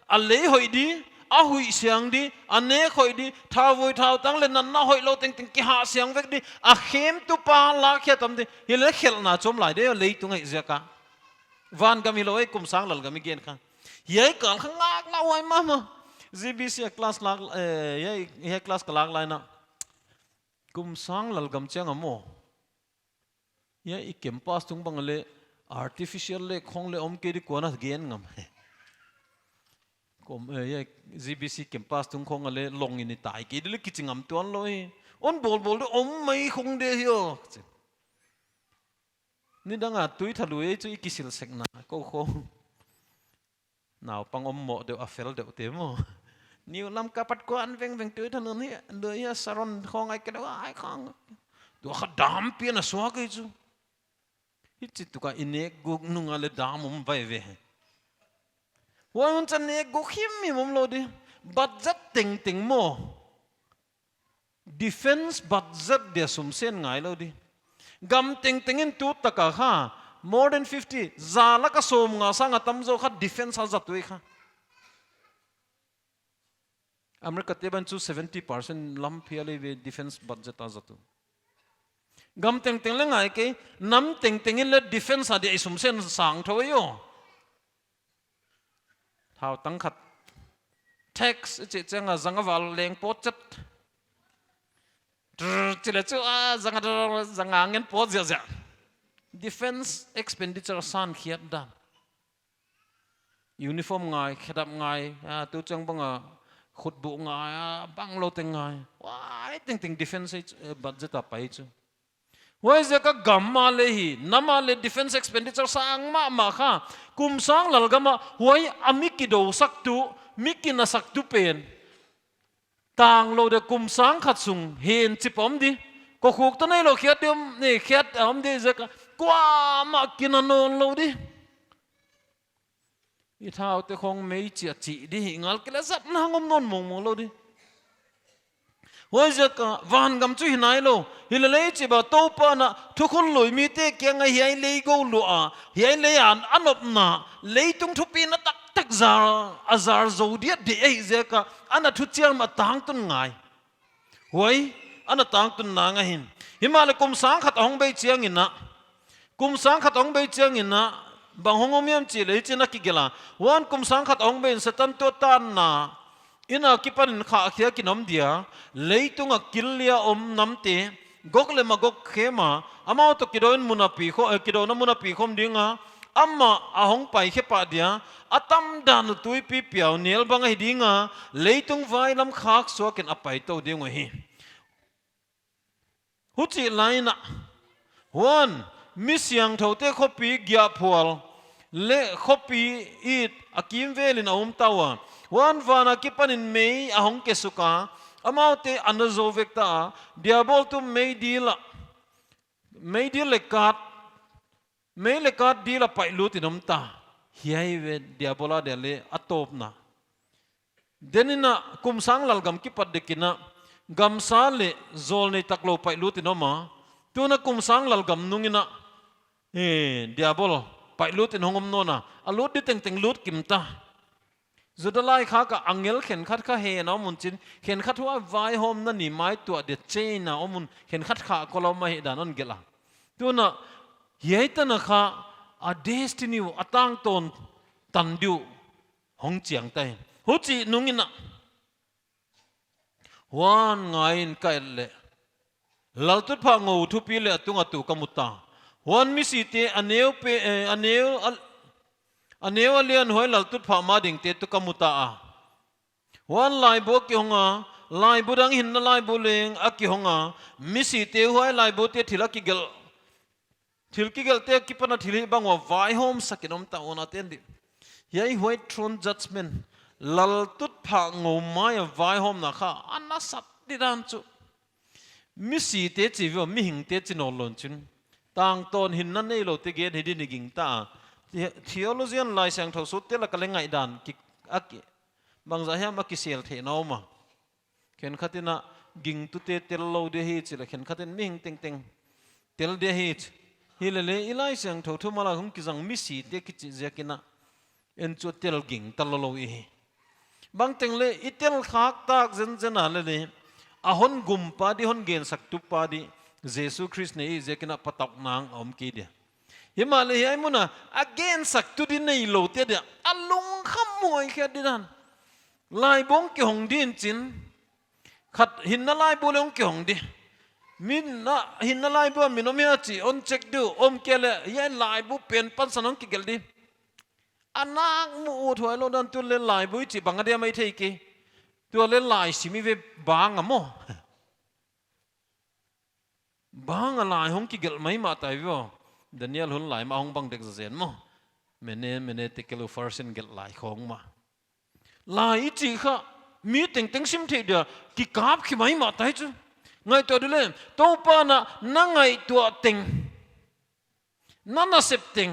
a lei hoih di, a huih siang di, a nek hoih di, thauvui thautang leh natna hoihlou tengteng kihah siang vek di, a khemtupa lak khiat om di, hileleh khelhna chom lai di, leitung ahih ziak a. Van gam hilou e, kum sang lalgam i gen kha. Hiai kal kha ngak la huai mahmah. G B C a class lak, eh, hiai, hiai class ka lak lai in a. Kum sang lalgam chiang a maw. Hiai i campus tung bang leh artificial leh khong leh om kei di kuan a gen ngam. Kum, eh, hiai G B C campus tung khong leh long in i tai kei di leh kichi ngam tuan lou hi. Hon bawl bawl di om mai khong di hi aw. Nidang a tui thalui chu i kisil sekna, kou khong. Naupang om moh deuh a fel deuh te maw. Niu lam ka pat kuan vengveng tui thalui hi, lui hi a saron khong ai kei deuh ai khong. Tua kha dam pian a suak ei chu. Hichi tuk a i nek guk nung a leh dam om vai ve. Huai hun chiang nek guk himhim om lou di. Budget tengteng maw. Defense budget dia sum sen ngai lou di. Gam tengteng in tu tak a kha, more than fifty, za lak a sawmnga sang a tamzaw kha defense a zat uh kha. America te ban chu seventy percent lam phial ei ve defense budget a zat uh. Gam tengteng leh ngai kei, nam tengteng in leh defense a dia i sum sen sang thou ei aw. Thau tang khat. Tax i chih chiang a zanga val leng pawt chet. Trrr, chi leh chu a zanga, zanga ngen pawt ziahziah. Defense expenditure san khiat dan. Uniform ngai, khedap ngai, a, tu chiang bang a khutbuh ngai, a, bang lou teng ngai. Huai tengteng defense ei chu, eh, budget a pai chu. Huaiziak a gam a leh hi, nam a leh defense expenditure sang mahmah kha, kum sang lalgam a, huai a mi kidou sak tu, mi kina sak tu pen. Tang lou di kum sang khat sung, hen chip om di. Ko khuk ta nei lou khiat di om, nei khiat om di ziak a, kuamah kina nawn lou di. I thau te khong mei chia chih di hi ngal kei leh zat na ngom nawn mongmong lou di. Huaiziak a van gam chu hi nai lou. Hi leh lei chih ba Toupa'n a thukhun lui mite kiang a hiai lei go lua a. Hiai lei a a nopna. Leitung thupina taktak zar, a zar zou diat di ei ziak a. Ana thuchiam a tangtun ngai. Huai, ana tangtun nang ahi. Himahleh kum sang khat a hong bei chiang in a. Kum sang khat a hong bei chiang in a. Bang hong om hiam chih leh hichi'n a kigelh a. Huan kum sang khat a hong bei in Setan toh tanna. In a kipan in khahkhia kin om dia. Leitung a kil lia om namte. Gog leh Magog khem a. Amau toh kidou in mun a pi kho, eh, kidouna mun a pi khawm ding a. Amah a hong pai khe pah dia, a tam dan uh tuipi piau nel bang ahi ding a, leitung vai lam khak suak in a pai tou ding uh ahi. Huchih lai in a, huan, mi siangthoute khopi giahphual, leh khopi it a kimvel in a om ta ua. Huan van a kipan in mei a hong kesuk a, amaute ana zou vek ta a, Diabol tuh meidil a, meidil leh kat, mei leh kat dil a paihlut in om ta. Hiai ve Diabol a dia leh a tawpna. Denin a kum sang lalgam kipat dek in a gamsa leh zawlnei tak lou paihlut in om a. Tuin a kum sang lalgam nung in a, eh, Diabol paihlut in hong om nawn a. A lut di tengteng lut kim ta. Juda laikhak a angel khenkhat kha hen a om un chin, khenkhat huai vaihawmna ni mai tuah dia chain a om un, khenkhat kha kol a om ahihdan hon gelh a. Tuin a, hiai tan a kha, a destiny uh, a tangtawn tan di uh, hong chiang ta hi. Huchih nung in a, huan ngai in ka et leh, laltutphah ngou thupi leh a tung a tu ka mu ta. Huan misite a neu pe, eh, a neu a, a neu a lian huai laltutphah ma dingte tuh ka mu ta a. Huan laibu a kihong a, laibu dang hinna laibu leng a kihong a, misite huai laibute thil a kigelh, thil kigelhte kipan a thil hih bang ua vaihawm sak in om ta un a ten di. Hiai white throne judgment, laltutphah ngou mai a vaihawmna kha, a nasat di dan chu. Misite chi ve, mihingte chi nawn lou in chin. Tangtawn hinna neiloute gen hi din i ging ta. The-, theologian Laisiangthou sut te lak a leng ngaihdan ki, a ki, bangzah hiam a kisel theihna om a. Khenkhat in a gingtute tel lou di hi chi leh khenkhat in mihing tengteng tel di hi chi. Hi leh leh i Laisiangthou thumal a hong kizang misite kichi ziak in a. En chu tel ging ta lou lou i hi. Bangteng leh i tel khak tak zenzen a leh leh. A hon gumpa di hon gensaktupa di. Jesu Khrist nei ziak in a patauh nang a om kei dia. Himahleh hiai mun a, a gensaktu di neiloute dia. A lungkham muai khiat di dan. Laibu hong kihong di in chin. Khat hinna laibu leh hong kihong di. Min na hinna laibu a min om hia chih hon check di uh, om kei leh hiai laibu pen pansan hong kigelh di. A nak mu uthuai lou dan, tu leh laibu i chih bang a dia mai thei kei. Tu leh lai sim i ve bang a maw. Bang a lai hong kigelh maimah tai ve aw. Daniel hun lai mah hong bang dek zen maw. Mene, mene, tekel, upharsin gelh lai khong mah. Lai i chih kha mi tengteng sim theih dia kikap khi maimah tai chu. Ngaihtuah di leh, Toupa'n a na ngaihtuah teng, na nasep teng,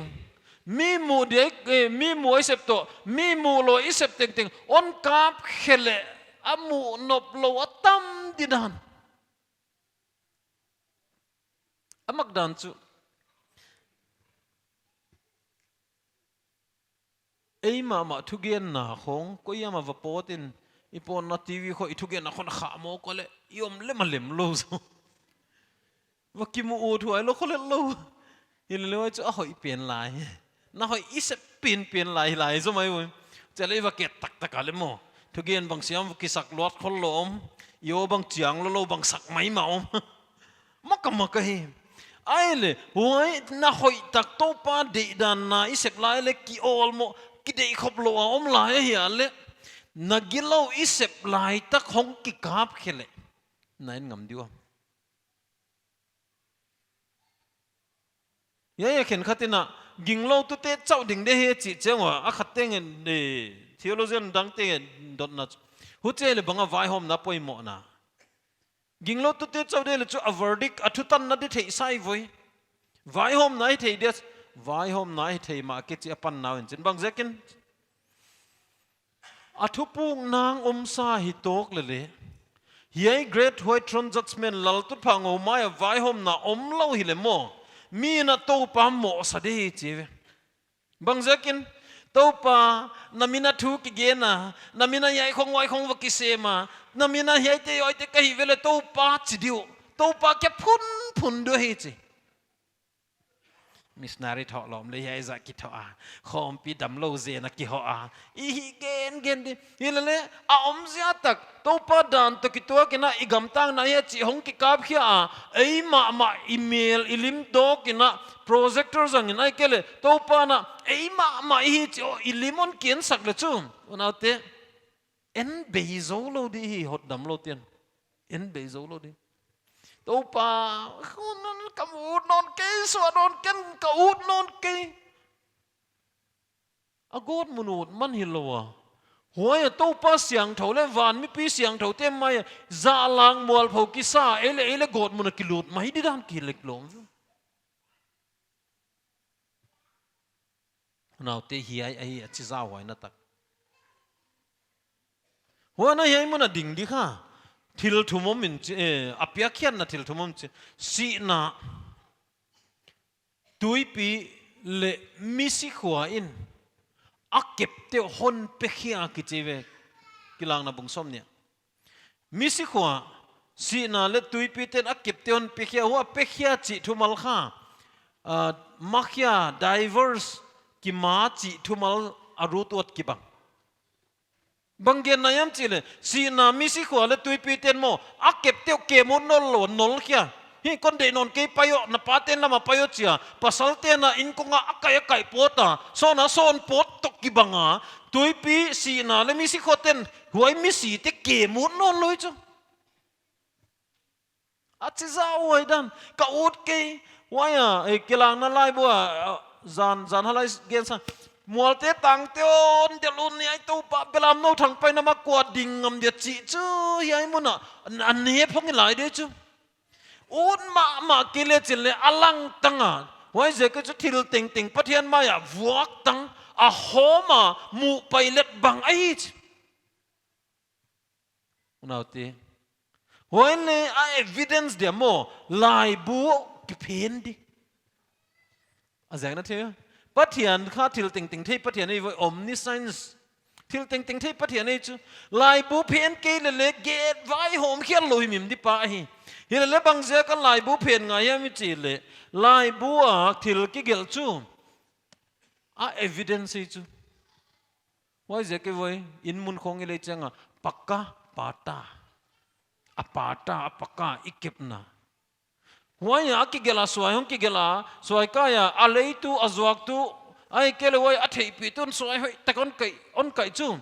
mi muh dia, eh, mi muh a i sep toh, mi muh lou a i sep tengteng hon kap khe leh a muh nop lou a tam di dan. A mak dan chu, ei mahmah thugenna khong, koi a mah va pawt in, i pawtna TV khong i thugenna khong a khah mawk leh i om lem a lem lou zaw. Va kimu uthuai lou khong leh lou. Hilele huai chu a hoih pen lai. Na hoih i sep penpen lai, lai zaw mai uh. Chih leh i va ket taktak a leh maw, thugen bang siam va kisak luat khol lou om. I aw bang chiang lou lou bang sak maimah om. Maka maka hi. Ahihleh huai na hoihtak Toupa deihdan na i sep lai leh ki awl maw, kideih khop lou a om lai ahih leh, na gilou i sep lai tak hong kikap khe leh na en ngam di uh. Hiai a khenkhat in a, gingloutute chauh ding di hi chih chiang ua, a khat teng in, eh, theologian dangte dotna chu, huchi leh bang a vaihawmna poimohna. Gingloutute chauh di leh chu a verdict, a thutanna di theih sa hi voi. Vaihawmna hi thei dia, vaihawmna hi thei mah kei chih a panna uh in chin, bangziakin a thupukna omsa hi tawk leleh, hiai Great White Throne Judgment, laltutphah ngou mai a vaihawmna om lou hileh maw, mi'n a Toupa mohsa di hi chi ve. Bangziakin, Toupa, na min a thu kigen a, na min a hiai khong huai khong va kisem a, na min a hiaite huaite ka hih ve leh Toupa chi di uh. Toupa kia phunphun di uh hi chi. Missionary thoh lawm leh hiai zah kithoh a, khawmpi damlou zen a kihoh a, i hih gengen di. Hilele a omzia tak, Toupa dan toh kituak in a i gamtang na hia chih hong kikap khia a, ei mahmah i mel i lim dawk in a, projector zang in ahihkeileh Toupa'n a ei mahmah i hi chih aw i lim hon kiensak leh chu, unaute, en bei zou lou di hi, hotdamlou ten. En bei zou lou di. Toupa, khun nun ka ut nawn kei, suah nawn ken ka ut nawn kei. A gawtmun ut man hilou a. Huai a Toupa siangthou leh van mipi siangthoute mai a zahlang mualpho kisa, ei leh ei leh gawtmun a kilut mai di dan kileklawm. Unaute, hiai ahi a chizahhuaina tak. Huan a hiai mun a ding di kha, thil thum om in chi, eh, a piakkhiatna thil thum om chi. Sihna, tuipi leh misikhua in a kepte uh hon pekhia kichi ve. Kilakna bung sawmnih a. Misikhua, sihna leh tuipite'n a kepte hon pekhia, huai pekhia chih thumal kha, ah, makhia, divorce, kima chih thumal a root word kibang. Bang genna hiam chih leh, sihna, misikhua leh tuipite'n maw, a kepte uh kem ut nawnlou, nolkhia. Hi kon deih nawn kei, pai aw, na pate'n lam ah pai aw chi a, pasalte'n a inkong ah a kai a kai pawt a, sawn a sawn pawt toh kibang a, tuipi, sihna leh misikhuate'n huai misite kem ut nawnlou hi chu. A chizahhuai dan, ka ut kei, huai a, eh, Kilakna laibu a, ah, zan, zan halai gensa. Mualte tangte hon delh un, hiai Toupa belamnou thangpaihna mah kuan ding ngam dia chih chu, hiai mun a, a nep hong hi lai di chu. Ut mahmah kei leh chin leh a langtang a. Huaiziak chu thil tengteng Pathian mai a vuaktang a hawm a, muh pailet bang ahi chi. Unaute. Huai leh a evidence dia maw, laibu kiphen di. A ziak na thei. Pathian kha thil tengteng thei Pathian ahi voi, omniscience. Thil tengteng thei Pathian ahi chu. Laibu phen kei leleh gate vaihawm khiallou himhim di pa ahi. Hilele bangziak a laibu phen ngai hiam i chih leh, laibu a thil kigelh chu a evidence ahi chu. Huaiziak a voi, inn mun khong i lei chiang a, pakka, pata. A pata, a pakka, i kepna. Huai a kigelh a suai, hong kigelh a suai kai a, a leitu, a zuaktu, ahihkeileh huai a theihpihtu suai hoihtak hon kai, hon kai chu.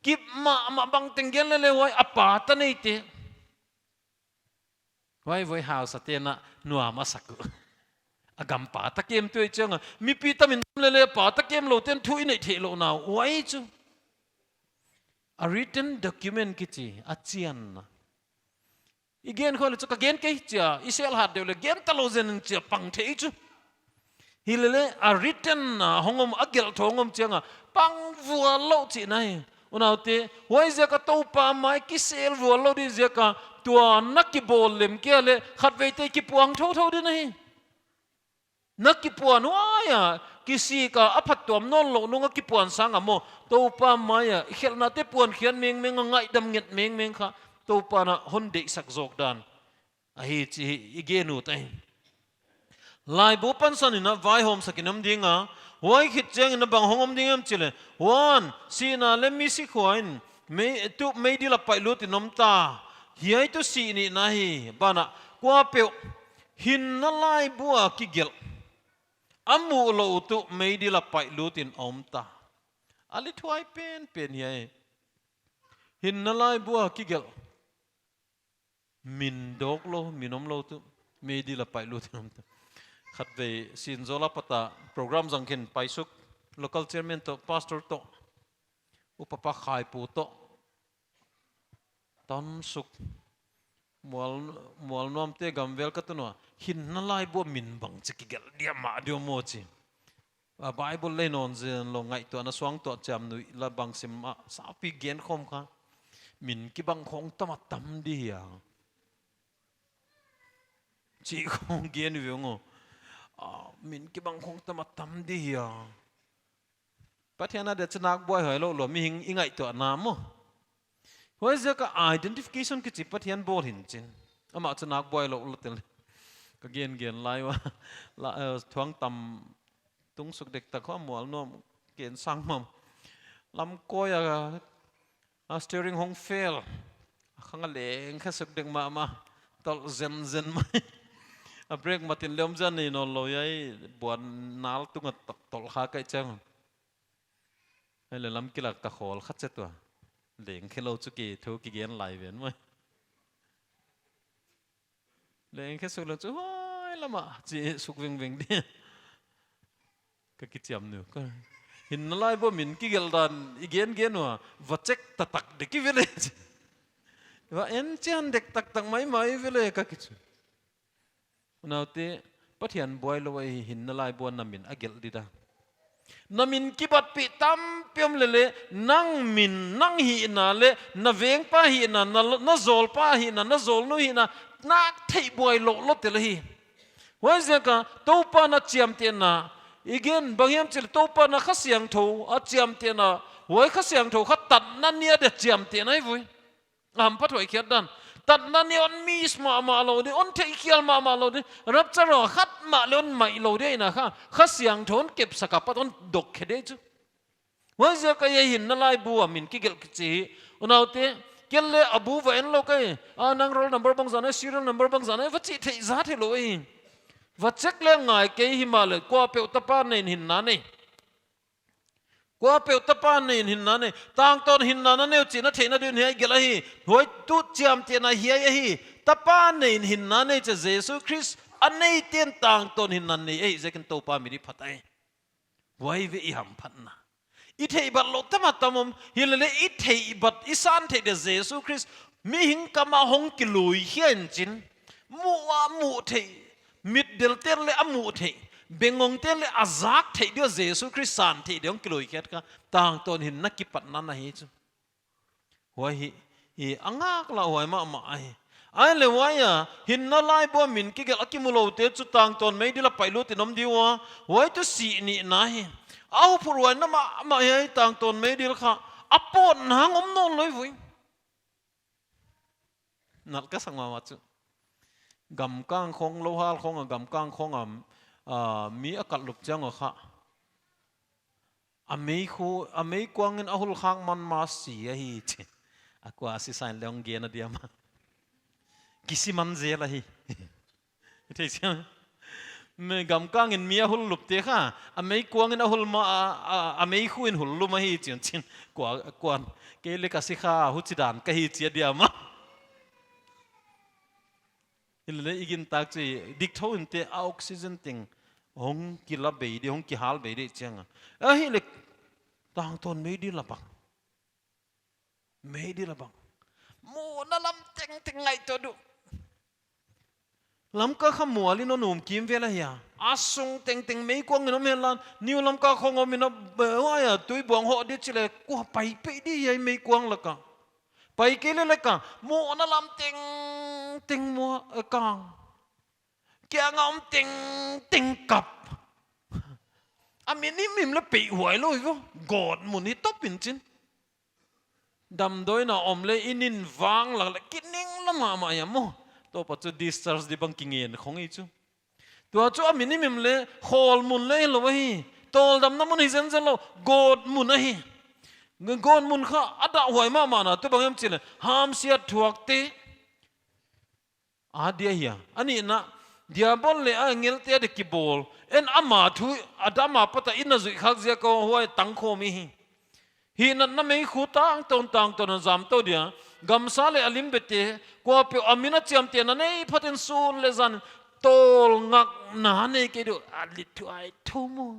Kip mahmah bangteng gen lele huai, a pata neite. Huai voi hausate'n a nuam a sak uh. A gam pata kem tuh chiang a, mipi tam in tam lele pata kem lou ten thu i neih theih louh na uh, huai chu. A written document kichi, a chianna. I gen khol leh chu ka gen kei chia, i sel hat deuh leh gen talou zen in chia pang thei chu. Hilele a written a hong om, a gelh thou hong om chiang a, pang vual lou chihna hi. Unaute, huaiziak a Toupa mai kisel vual lou di ziak a, tua na kibawl lem kei leh, khatveite kipuang thouthou di na hi. Na kipuan huai a, kisik a, a phattuam nawn louh nung a kipuan sang a maw, Toupa mai a, i khelhnate puankhiat mengmeng a, ngaihdam nget mengmeng kha, Toupa'n a hon deihsak zawk dan. Ahi chih i gen ut ahi. Laibu pansan in a vaihawmsak in om ding a, huai khit chiang in a bang hong om ding em chih leh, huan, sihna leh misi khua in, mei, tuh meidil a paihlut in om ta, hiai tuh sih nihna hi, banah, kuapeuh, hinna laibu a kigelh. A muh lou tuh meidil a paihlut in om ta. A lithuai penpen hiai. Hinna laibu a kigelh. Min dawk lou, min om lou tuh. Meidil a paihlut in om ta. Khatvei Sinzawl apat a program zang khin paisuk. Local chairman toh, pastor toh. Upa pa Khaipu toh. Tansuk. Mual, Mualnuamte gam vel ka tun ua. Hinna laibu a min bangchi kigelh dia mah diam maw chi. A Bible lei nawn zen lou ngaihtuahna suang tuah chiam nuih la bang sim a sapi gen khawm kha. Min kibang khong tam a tam di hia. Chih khong gen ve ung aw. A, min kibang khong tam a tam di hia. Pathian a dia chu nak buai hoih lou lou mihing i ngaihtuahna maw. Huaiziak a identification kichi Pathian bawl hi'n chin. Amah chu nak buai lou lou tel. Ka gen gen lai ua. La, eh, thuang tam tung suk dektak kha Mualnuam ken sang mam. Lamkoi a, a steering hong fail. A khang a leng khe suk dek mahmah. Tol zenzen mai. A brake matin leh om zen nei nawn lou hiai buan nal tung a tol, tol kha kai chang. Ai leh lam kila ka khawl kha chet ua. Leng khe lou chu ki thu kigen lai ven mai. Leng khe suk lou chu huai lam a chi suk vengveng di. Ka kichiam nu ka. Hinna laibu a min kigelh dan i gen gen ua. Va check taktak dek i ve leh. Va en chian dek taktak maimai ve leh ka kichi. Unaute, Pathian buai lou ahi hinna laibu a na min a gelh di dan. Na min kibatpih tampi om lele, nang min, nang hihna leh, na vengpa hihna, na, na zawlpa hihna, na zawlnu hihna, nak theih buai lou lou tel hi. Huaiziak a, Toupa'n a chiamtehna, i gen bang hiam chih leh Toupa'n a Kha Siangthou, a chiamtehna, huai Kha Siangthou kha tatna ni a dia chiamtehna hi voi. A hamphathuai khiat dan. Tatna ni hon miss mahmah lou di, hon theihkhial mahmah lou di. Rapture a khat mah leh hon maih lou di ahihna kha. Kha Siangthou hon kepsak a pat hon dok khe di chu. Huaiziak a hiai hinna laibu a min kigelh kichi hi. Unaute, kei leh a bu va en lou kei. A nang roll number bangzah na, serial number bangzah na, va chih theih zat hilou hi. Va check leh ngai kei himahleh, kuapeuh tapa nei in hinna nei. Kuapeuh tapa nei in hinna nei, tangtawn hinna na nei uh chih na theihna ding un hiai gelh ahi, huai tuh chiamtehna hiai ahi, tapa nei in hinna nei chia Jesu Khrist a neite'n tangtawn hinna nei ahi, ziakin Toupa min i phat ahi. Huai ve i hamphatna. I theihbat lou tam a tam om, hilele i theihbat i san theih dia Jesu Khrist, mihing kam a hong kilui khia in chin, muh a muh theih, mitdelte'n leh a muh theih, bengngongte'n leh a zak theih dia Jesu Khrist san theih dia hong kilui khiat kha, tangtawn hinna kipatna na hi chu. Huai hi, hi a ngaklah huai mahmah ahi. Ai leh huai a, hinna laibu a min kigelh a kimu loute chu tangtawn meidil a paihlut in om di ua, huai tuh sih nihna hi. A huphurhuaina mahmah hiai tangtawn meidil kha, a pawtna hang om nawn lou hi voi. Nal ka sak mahmah chu. Gamkang khong, louhal khong a, gamkang khong a, ah, mi a kal lup chiang a kha. A meikhu, a meikuang in a hul khak man ma si ahi chi. A kua si sain leng gen a diam a. Kisi man zel ahi. Thei chiang. Me gamkang in mi a hul lup te kha. A meikuang in a hul ma, a, a, a meikhu in hul lum ahi chiang chin. Kua, kuan. Kei leng ka si kha, huchidan ka hi chi a diam a. Hilele i gintak chu dik thou in te a oxygen teng hong kila bei di, hong kihal bei di chiang a. Ahih leh tangtawn mei di la bang. Mei di la bang. Muhna lam tengteng ngaihtuah di uh. Lamka kha mual in a um kim vel ahi a. A sung tengteng meikuang in om hen la. New Lamka khong om in a, be, huai a, Tuibuang hoh di chi leh kua pai pei di hiai meikuang lak a. Pai kei leh lak a, muhna lam tengteng mual, eh, kang. Kiang a om tengteng kap. A mi nim himhim leh peihhuai lou hi vo. Gawtmun hi top in chin. Damdawi in a om leh i nin vang lak leh kining lua mahmah hia maw. Toupa chu discharge di bang kingen khong hi chu. Tua chu a mi nim himhim leh khawlmun leh hilou ahi. Tawldamna mun hi zenzen lou. Gawtmun ahi. Gawtmun kha a dahhuai mahmah na tu bang hiam chi leh hamsiat thuak te a dia hi a. A nihna, Diabol leh a angel te a dia kibawl. En ama thu, Adam apat a i na zuih khak ziak a huai tangkhawm i hi. Hinatna meikhu tangtawn tangtawn a zam tou dia. Gamsa leh a lim bete, kuapeuh a min a chiamtehna nei phatin sun leh zan tawlngakna nei kei di uh. A lithuai thou maw.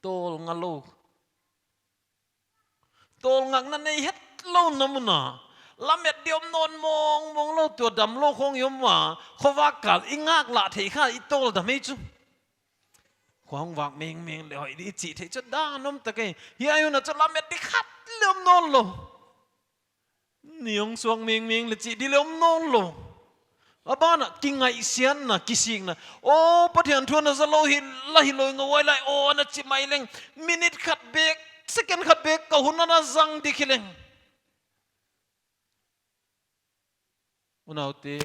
Tawlnga lou. Tawlngakna nei hetlouna mun a. Lamet di om nawn mawngmawng lou, tua damlou khong i om a. Khovak kal i ngaklah theih kha i tawldam hi chu. Khuang vak mengmeng leh hoih di i chih theih chu dan om tak e. Hiai hun a chu lamet di khat leng om nawn lou. Ni hong suak mengmeng leh chih di leng om nawn lou. A ban ah kingaihsiatna, kisikna. Aw, Pathian thu ana za lou hi, la hi lou ngawai lai, aw, ana chi mai leng. Minute khat bek, second khat bek, ka hun ana zang di khi leng. Unaute,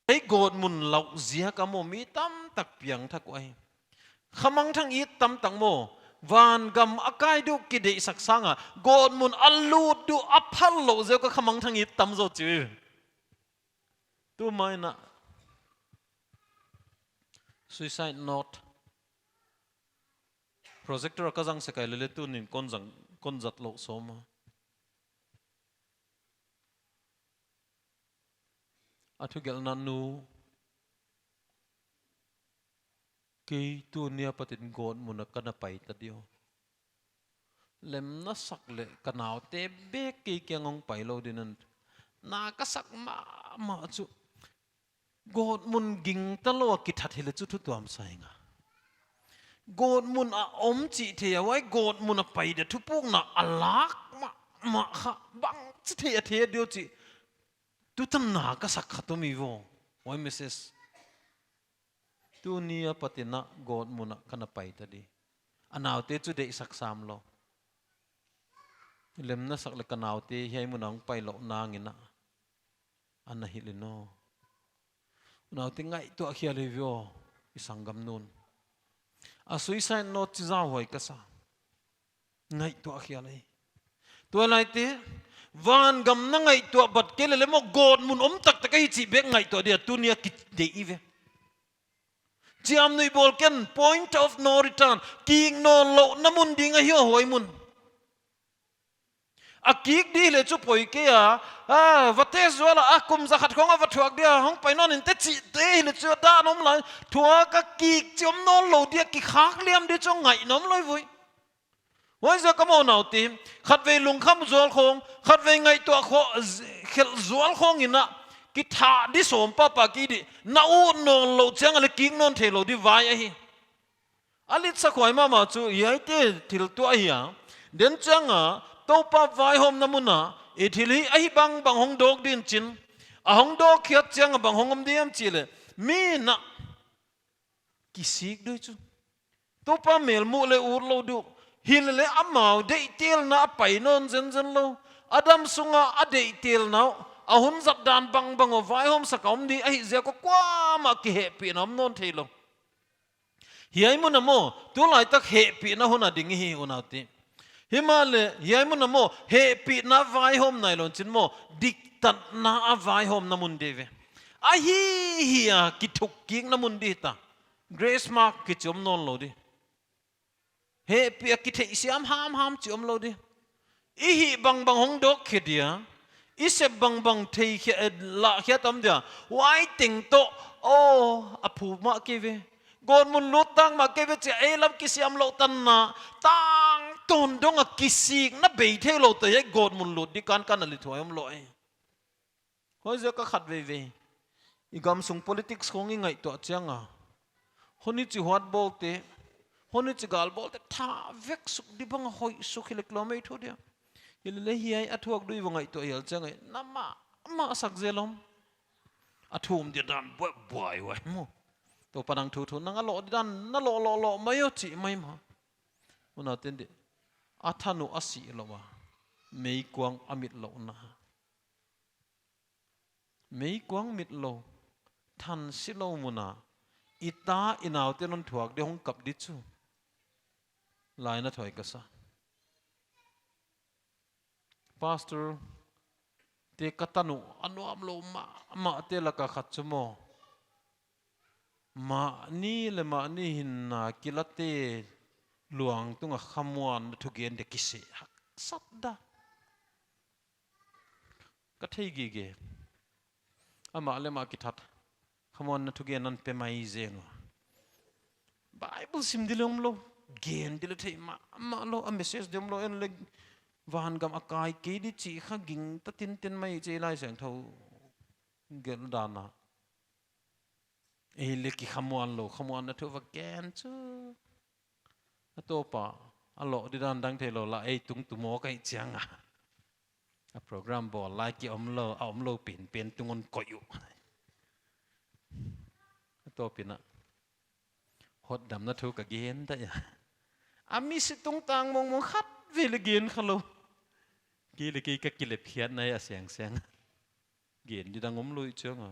hiai gawtmun lauh ziak a maw mi tamtak piangthak uhi. Khamangthang it tamtak maw, vangam a kai di uh kideihsak sang a, gawtmun a lut di uh a phal lou ziak a khamangthang it tam zaw chi. Tu mai in a suicide note. Projector ka zang sek a, hilele tuni'n kon zang, kon zat lou sawm a. A thugelhna nu, kei tuni apatin gawtmun a ka na pai ta di aw. Lemna sak leh ka naute bek kei kiang hong pai lou ding in. Na ka sak mahmah chu. Gawtmun gingta lou a kithat hileh chu thu tuam sa ing a. Gawtmun a om chih theih a, huai gawtmun a pai dia thupukna a lak mahmah kha bangchi thei a thei di uh chih. Tutan na ka sak kha tu mi vo. Huai message. Tuni apatin a gawtmun a ka na pai ta di. A naute chu deihsak sam lou. Lemna sak leh ka naute hiai mun a hong pai lou nang in a. Ana hilh in aw. Unaute ngaihtuah khial hi ve aw, i sanggamnu'n. A suicide note chi zau huai ka sa. Ngaihtuah khial hi. Tua laite, vangam na ngaihtuah bat kei leh leh maw gawtmun om taktak ahi chih bek ngaihtuah dia tuni a kideih i ve. Chiamnuih bawl ken, point of no return. Kik nawn louhna mun ding ahi aw huai mun. A kik di leh chu poi kei a, a, va test zual a, a kum zakhat khong a va thuak dia, hong pai nawn in te chih te hileh chu a dan om lai, thuak a kik chih om nawn lou dia kikhak liam di chu ngaihna om lou voi. Huaiziak a maw unaute, khatvei lungkham zual khong, khatvei ngaihtuah kho, z-, khelh zual khong in a, kithah di sawm pahpah kei di, na ut nawn lou chiang a leh kik nawn theilou di vai ahi. A litsak huai mahmah chu, hiaite thil tuah ahi a. Den chiang a, Toupa vaihawmna mun a, i thil hi ahi bangbang hong dawk ding chin. A hong dawk khiat chiang a bang hong om diam chih leh, mi in a kisik di uh chu. Toupa mel muh leh ut lou di uh. Hilele amau deihtelna a pai nawn zenzen lou. A dam sung a a deihtelna uh. A hun zat dan bangbang uh vaihawmsak a om di ahih ziak a kuamah kihehpihna om nawn theilou. Hiai mun ah maw, tulaitak hehpihna hun a ding i hi, unaute. Himahleh hiai mun ah maw, hehpihna vaihawm nailou in chin maw, diktatna a vaihawmna mun di ve. Ahi hi a kithuk kikna mun di ta. Grace mark kichi om nawnlou di. Hehpih a kitheihsiam hamham chi omlou di. I hih bangbang hong dawk khe dia. I sep bangbang thei khe, eh, lah khe tam dia. Huai teng toh, oh, a phu mah kei ve. Gawtmun lut tang mah kei ve chia, ei lam kisiam lou tanna. Tangtawn dong a kisikna bei theilou toh, hiai gawtmun lut di kankan a lithuai omlou e. Huaiziak a khatveivei i gamsung politics khong i ngaihtuah chiang a, hon i chi huat bawlte, hon i chi gal bawlte, tha vek suk di bang a hoih suk hi leh lawm ei thu dia. Hilele hiai a thuak dui va ngaihtuah hial chiang a, na mahmah sak zel om. A thum dia dan buai buai uai maw. Toupa'n thu thu nang a loh di dan, na loh loh loh mai o chi mai mah. Unaute, a than uh a si lou a, meikuang a mit louhna. Meikuang mitlou, thansilou mun a i ta i naute'n hon thuak di hong kap di chu. Laina thuai ka sa. Pastor te ka tanu a nuamlou mahmah te laka khat chu maw, mahni leh mahni hinna kilate luang tunga khamuanna thugen dia kisei haksat da. Ka thei gige. Amah leh amah kithat. Khamuanna thugen a pe mai zen ua. Bible sim di leh omlou. Gen di leh thei mahmah lou. A message di omlou. En leh vangam a kai kei di chih kha gingta tinten mai chi Laisiangthou gelh dan a. Ei leh kikhamuan lou, khamuanna thu va gen chu. A toupa, a loh di dan dang theilou lah ei tung tu maw ka hih chiang a. A program bawl lai ki omlou, a omlou penpen tung hon koih uh. A toupa'n a, hotdamna thu ka gen ta ia. A mi si tungtang mongmong khatvei leh gen khalou. Kei leh kei ka kilep khiat na ia siangsiang. Gen di dang omlou i chiang a.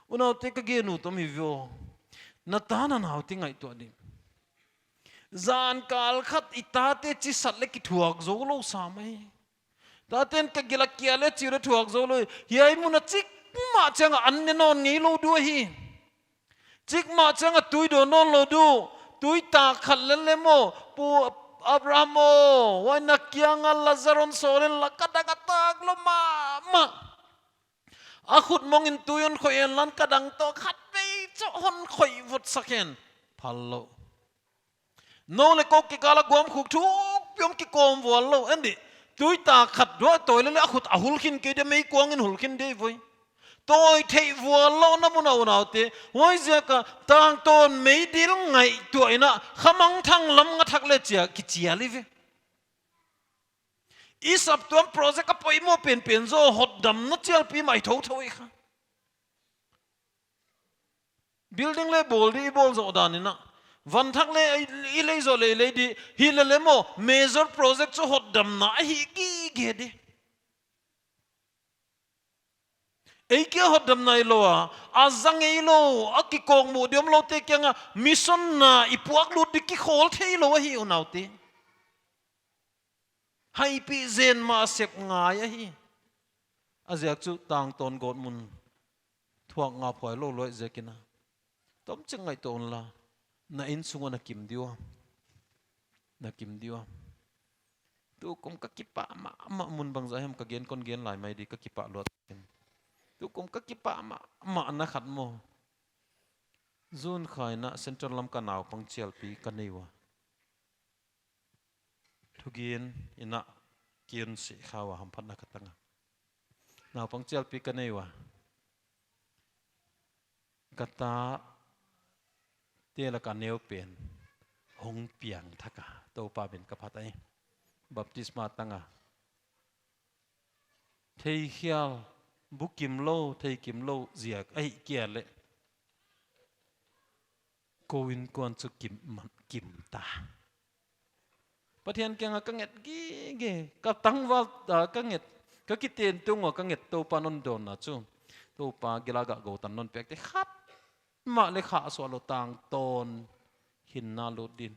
Unaute, ka gen ut om hi ve aw. Na ta na naute ngaihtuah di. Zan kal khat i tate chisat leh kithuak zoulou sa mai. Tate'n ka gil a kia leh chi leh thuak zoulou. Hiai mun a chik mah chiang a an ne nawn ngeilou di uh ahi. Chik mah chiang a tui dawn nawnlou di uh. Tui tak khat lel leh maw, Pu Abraham aw, huai na kiang a Lazar hon sawl in la, ka dang a tak lou mahmah. A khut mong in tui hon khoih in la, ka dang toh khatvei chu hon khoih vutsak in. Phal lou. Nou leh kou kikal a guam khuk thuk piom kikawm vual lou, en di. Tui tak khat dua tawi leh leh a khut a hul khin kei di, meikuang in hul khin di voi. Tawi theih vual louhna mun a, unaute. Huaiziak a tangtawn meidil ngaihtuah in a, khamangthang lam nga thak leh chia kichial hi ve. I saptuam project a poimoh penpen zaw hotdamna chialpi mai thouthou i kha. Building leh bawl di i bawl zoh dan in a, van thak leh i lei zoh leh i lei di, hilele maw, major project chu hotdamna ahi gige di. Ei kia hotdam nailou a, a zang ei lou, a kikawkmuh di omloute kiang a, mission na i puak lut di kikhawl theilou ahi, unaute. Haipih zen mah sep ngai ahi. A ziak chu tangtawn gawtmun thuak ngaphuai lou lou ziak in a. Tomchik ngaihtuah un la, na insung ah na kim di ua. Na kim di ua. Tukum ka kipah mahmah mun bangzah hiam ka gen kon gen lai mai di ka kipah luat. Tukum ka kipah mahmah na khat maw. Zun kha in a Central lam ka naupang chialpi ka nei ua. Thugen in a kiun si kha ua hamphatna ka tang a. Naupang chialpi ka nei ua. Ka tate laka neupen hong piangthak a, Toupa min ka phat ahi. Baptisma tang a. Theikhial, bukim lou, theikim lou ziak ahih kia leh. Kou innkuan chu kim man, kim ta. Pathian kiang a ka nget gige, ka tangval, ah, ka nget, ka kiten tung ua ka nget Toupa'n hon dawnna chu. Toupa gil a gah gou tan non pek te khat mah leng khah suah lou tangtawn. hinna lut din.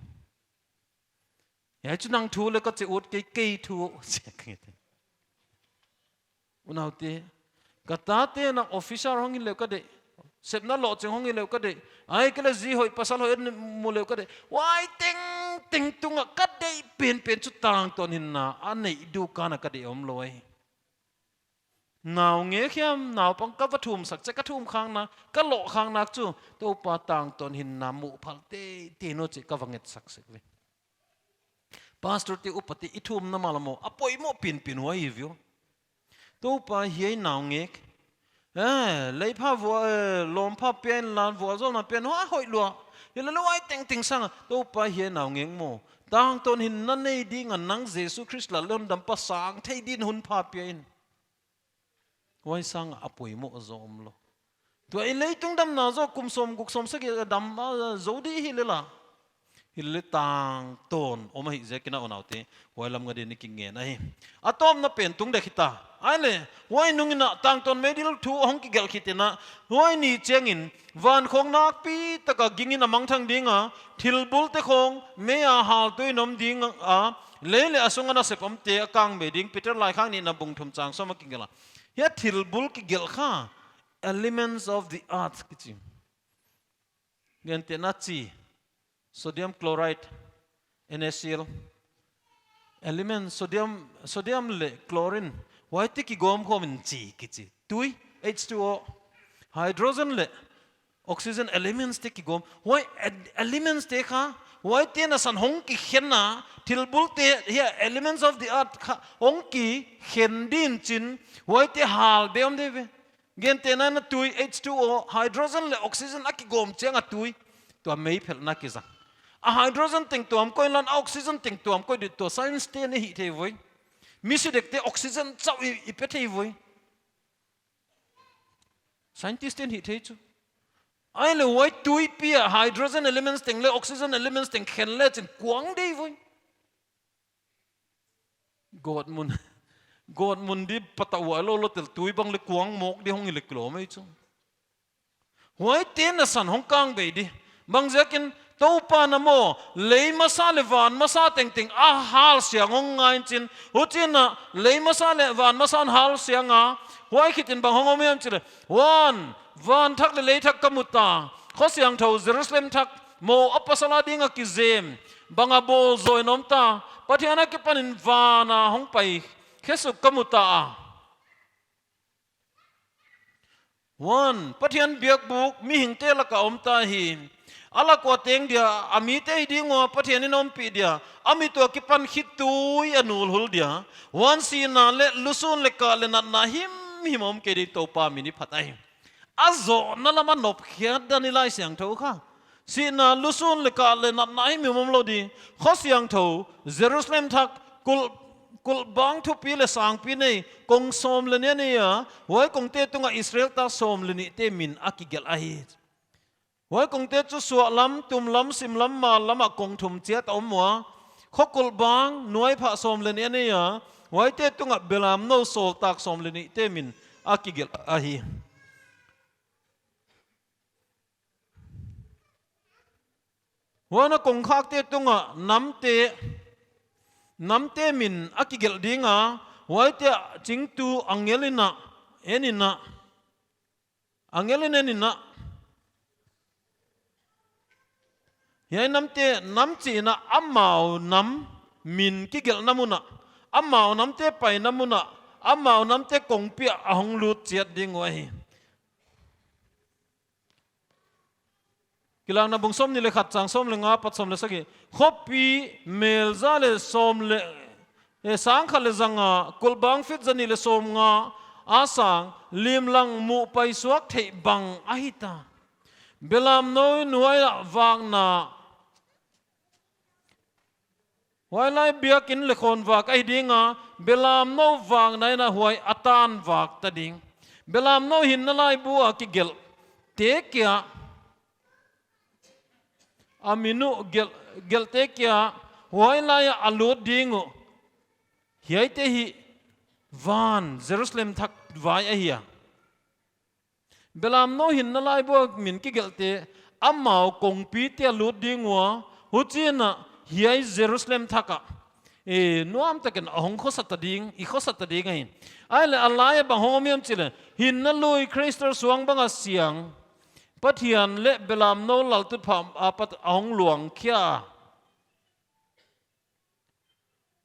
Hiai chu nang thu leh ka chi ut kei, kei thu. Unaute, ka tate nang officer hong hi leh ka deih, sepna lohching hong hi leh ka deih, ahihkeileh zi hoih pasal hoih mu leh ka deih. Huai tengteng tungah ka deih penpen chu tangtawn hinna a neih ding ka na ka deih omlou hi. Naungek hiam naupang ka va thumsak chiang ka thum khakna, ka loh khakna chu Toupa tangtawn hinna muh phal teitei nou chih ka va ngetsak sek ve. Pastor te, upa te i thumna mah lam aw, a poimoh penpen huai hi ve aw. Toupa, hiai naungek, eh, lei pha vua, eh, lawm pha pia inla, vualzawlna pia in, huai hoih lua. Hilele huai tengteng sangin, Toupa, hiai naungek maw, tangtawn hinna nei dingin nang Jesu Khrist lal leh hondampa sang thei dingin hun pha pia in. Huai sangin a poimoh zaw omlou. Tua i leitung damna zaw kum sawmguk sawmsagih dam, ah, zaw di hi leh la. Hilele tangtawn om ahih ziakin a, unaute, huai lam ngal dingin i kingen ahi. A tawpna pen tung dek hita. Ahihleh, huai nungin a tangtawn meidil thu hong kigelh khit in a, huai ni chiangin, van khawng nakpi taka gingin a mangthang ding a, thilbul te khawng mei a hal tuin om ding a, lei leh a sunga nasep omte a kang bei ding, Peter laikhak nihna bung thum chang sawm a kigelh a. Hiai thilbul kigelh kha, elements of the earth kichi. Gentehna chi, sodium chloride, NaCl. Element sodium, sodium leh chlorine. Huaite kigawm khawm in chi kichi. Tui, H two O. Hydrogen leh oxygen, elements te kigawm. Huai ed-, elements te kha, huaite'n a san hong kikhen a, thilbul te, hiai elements of the earth kha, hong kikhen ding chin, huaite hal be om de ve. Gentehna in a tui, H two O, hydrogen leh oxygen a kigawm chiang a tui, tua mei phelhna kizang. A hydrogen teng tuam koih inla, a oxygen teng tuam koih di, tua science te'n i hih thei voi. Mi si dek te oxygen chauh i, i pe thei voi. Scientist te'n hih thei chu. Ahihleh huai tuipi a hydrogen elements teng leh oxygen elements teng khen lechin kuang de voi. Gawtmun, gawtmun di patauh huai lou lou tel tui bang leh kuang mawk di hong hi leh kilawm ei chu. Huaite'n a san hong kang bei di. Bangziakin Toupa'n a maw, lei masa leh van masa tengteng a halsiang hong ngai in chin. Huchiin a lei masa leh van masa in halsiang a. Huai khit in bang hong om hiam chih leh, huan, van thak leh lei thak ka mu ta. Kho siangthou Jerusalem thak, mou a pasal a ding a kizem. Bang a bawl zaw in om ta. Pathian akipanin van a hong pai khesuk ka mu ta a. Huan, Pathian biakbuk mihingte lak a om ta hi. A lak ua teng dia, a mite hi ding ua Pathian in ompih dia, a mit ua kipan khitui a nulhul dia. Huan sihna leh lusun leh kah leh natna himhim om kei ding Toupa min i phat ahi. A zohna lam a nop khiat dan i Laisiangthou kha. Sihna, lusun leh kah leh natna himhim om lou di. Kho siangthou, Jerusalem thak, kulh, kulhbang thupi leh sangpi nei, kong sawm leh nih a nei a, huai kongte tungah Israel ta sawm leh nihte min a kigelh ahi. Huai kongte chu suahlam, tumlam, simlam, mallam ah kong thum chiat a om ua. Kho kulhbang, nuaipha sawm leh nih a nei a, huaite tungah belamnou sawltak sawm leh nihte min a kigelh ahi. Huan a kongkhakte tungah namte, namte min a kigelh ding a, huaite ah chingtu angel in a, en in a, angel in en in a. Hiai namte, nam chih in a amau nam min kigelhna mun ah, amau namte paina mun ah, amau namte kongpi ah a hong lut chiat ding uh ahi. Kilakna bung sawmnih leh khat chang sawm leh nga apat sawm leh sagih. Khopi mel za leh sawm leh, eh, sang khat leh za nga, kulhbang feet za nih leh sawmnga a sang, limlang muh paisuak theih bang ahi ta. Belamnou in huai ah vakna, huai lai biakin leh khawnvak ahi ding a, belamnou vakna in a huai a tan vak ta ding. Belamnou hinna laibu a kigelhte kia, a min uh gelh, gelhte kia, huai lai ah a lut ding uh. Hiaite hi van Jerusalem thak vai ahi a. Belamnou hinna laibu a min kigelhte, amau kongpite a lut ding ua, huchiin a hiai Jerusalem thak ah, e, nuamtakin a hong khosa ta ding, i khosa ta ding ahi. Ahihleh a lai a bang hong om hiam chih leh, hinna lui Khrist suang bang a siang, Pathian leh Belamnou laltutphah apat a hong luang khia.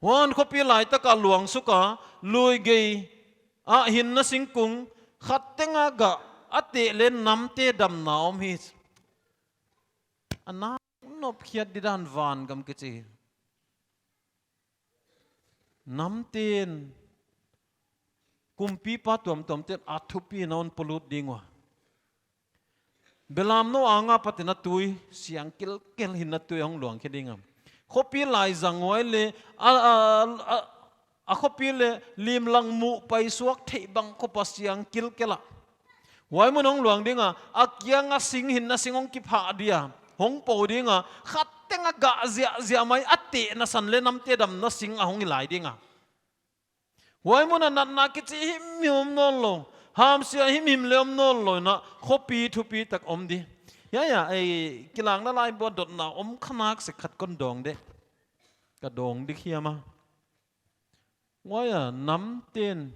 Huan khopi laitak a luang suk a, lui gei ah hinna singkung khat teng a gah a teh leh namte damna om hi. A na nop khiat di dan vangam kichi. Namte'n kumpipa tuamtuamte'n a thupina hon polut ding ua. Belamnou anga patin a tui siang kilkel hinna tui hong luang khia ding a. Khopi lai zang uai leh a, a, a, a khopi leh limlang muh paisuak theih bang khop a siang kilkel a. Huai mun hong luang ding a, a kiang a sing hinna sing hong kiphah dia, hong pou ding a, khat teng a gah ziahziah mai a tehna san leh namte damna sing a hong hi lai ding a. Huai mun a natna kichi himhim om nawnlou, hamsia himhim leng om nawnlou in a khopi thupitak om di. Ya, ya, ei, kilangna lai bua dotna om kha nak sek khat kon dawng de. Ka dawng di hiam a. Huai a namte'n,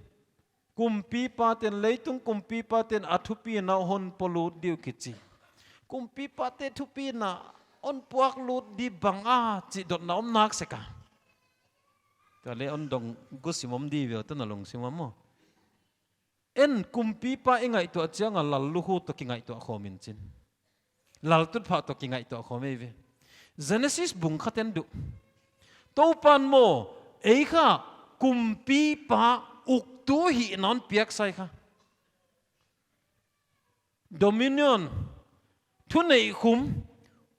kumpipate'n, leitung kumpipate'n a thupina hon polut di uh kichi. Kumpipate thupina hon puaklut di bang a chih dotna om nak sek a. Tua leh hon dong gusim om di ve, tua na lungsim a maw. En kumpipa i ngaihtuah chiang a lallukhu toh kingaihtuah khawm in chin. Laltutphah toh kingaihtuah khawm ei ve. Genesis bung khat en duh. Toupa'n maw, ei kha kumpipa uktu hihna hon piak sai kha. Dominion, thuneih khum,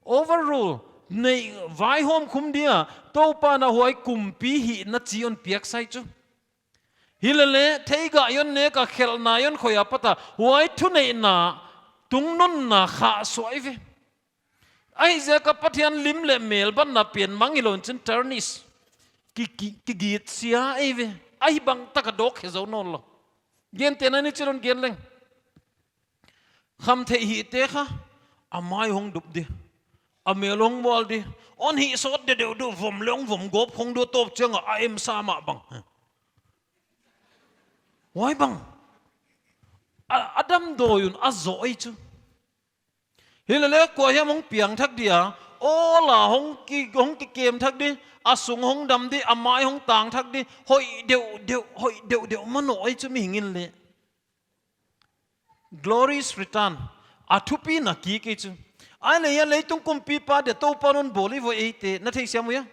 overrule, neih vaihawm khum dia, Toupa'n a huai kumpi hihna chi hon piak sai chu. Hilele, theigah hon nek a khelhna hon khoi a pat a, huai thuneihna, tungnunna khahsuah ei ve. Ahihziak a Pathian lim leh mel batna pen mang hilou in chin tarnish. Ki, ki, kigitsia ei ve. Ahih bang tak a dawk khe zou nawnlou. Gentehna in chin hon gen leng. Khamtheih hihte kha, a mai hong dup di. A mel hong mual di. Hon hih sawt deuhdeuh di, vom leh hong vom gawp hong di tawp chiang a, a em sa mah bang. Huai bang. A, a damdawi un a zoh ei chu. Hilele kua hiam hong piang thak dia, awl a hong ki, hong kikem thak di, a sung hong dam di, a mai hong tang thak di, hoih deuhdeuh, hoih deuhdeuh manoh ei chu mihing in leh. Glory's return, a thupina kik ei chu. Ahihleh hiai leitung kumpipa dia Toupa'n hon bawl hi ve eite, na theisiam uh hia?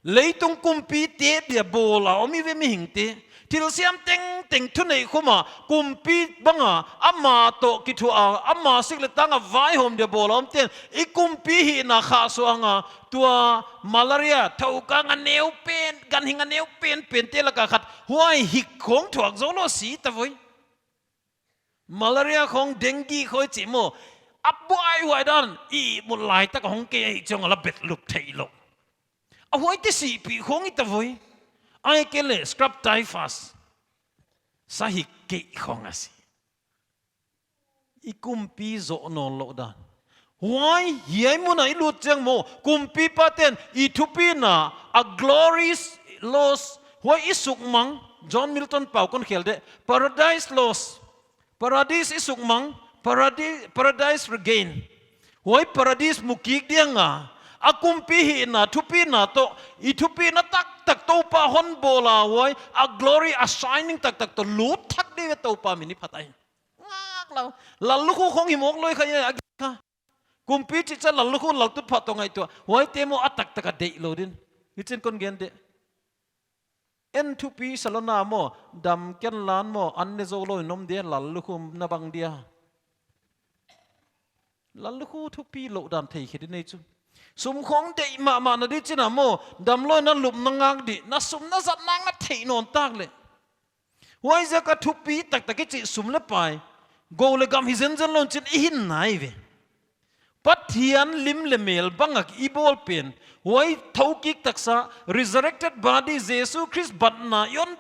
Leitung kumpite dia bawl a om i ve mihingte. Thilsiam tengteng thuneih khum a, kumpi bang a, amah toh kithuah a, ama sik leh tang a vaihawm dia bawl a omte'n, i kumpi hihna khahsuah a, tua malaria, thoukang a neu pen, ganhing a neu penpente lak a khat, huai hik khong thuak zoulou si ta voi. Malaria khong dengue khoi chih maw. A buaihuai dan, i muh laitak a hong kei ahih chiang a la bet lup theilou. A huaite sihpih khong i ta voi. Ahihkeileh scrub typhus. Sa hik kei khong a si. I kumpi zoh nawnlouh dan. Huai, hiai mun a i lut chiang maw, kumpipate'n i thupina, a glory lost, huai i sukmang, John Milton pau kon khel de, paradise lost, paradise i sukmang, paradi-, paradise regain. Huai paradise mu kik dia nga, a kumpi hihna, thupina toh, i thupina taktak Toupa hon bawl a huai, a glory, a shining taktak toh lut thak di ve Toupa min i phat ahi. Ngak lou. Lallukhu khong hi mawk lou kha e a gik kha. Kumpi chih chiang lallukhu laltutphah toh ngaihtuah. Huaite maw a taktak a deih lou din. Hichi'n kon gen de. En thupi sa lou na maw, dam ken lan maw, an ne zoulou in om dia lallukhu na bang dia. Lallukhu thupi louh dan thei khe di nei chu. Sum khong deih mahmah na di chih na maw, damlou in na lup na ngak di, na sum na zat nak na theih nawn tak leh. Huaiziak a thupi taktak i chih sum leh pai, gou leh gam hi zenzen lou in chin i hinna ei ve. Pathian lim leh mel bang a i bawl pen, huai thou kik taksa, resurrected body, Jesu Khrist batna hon,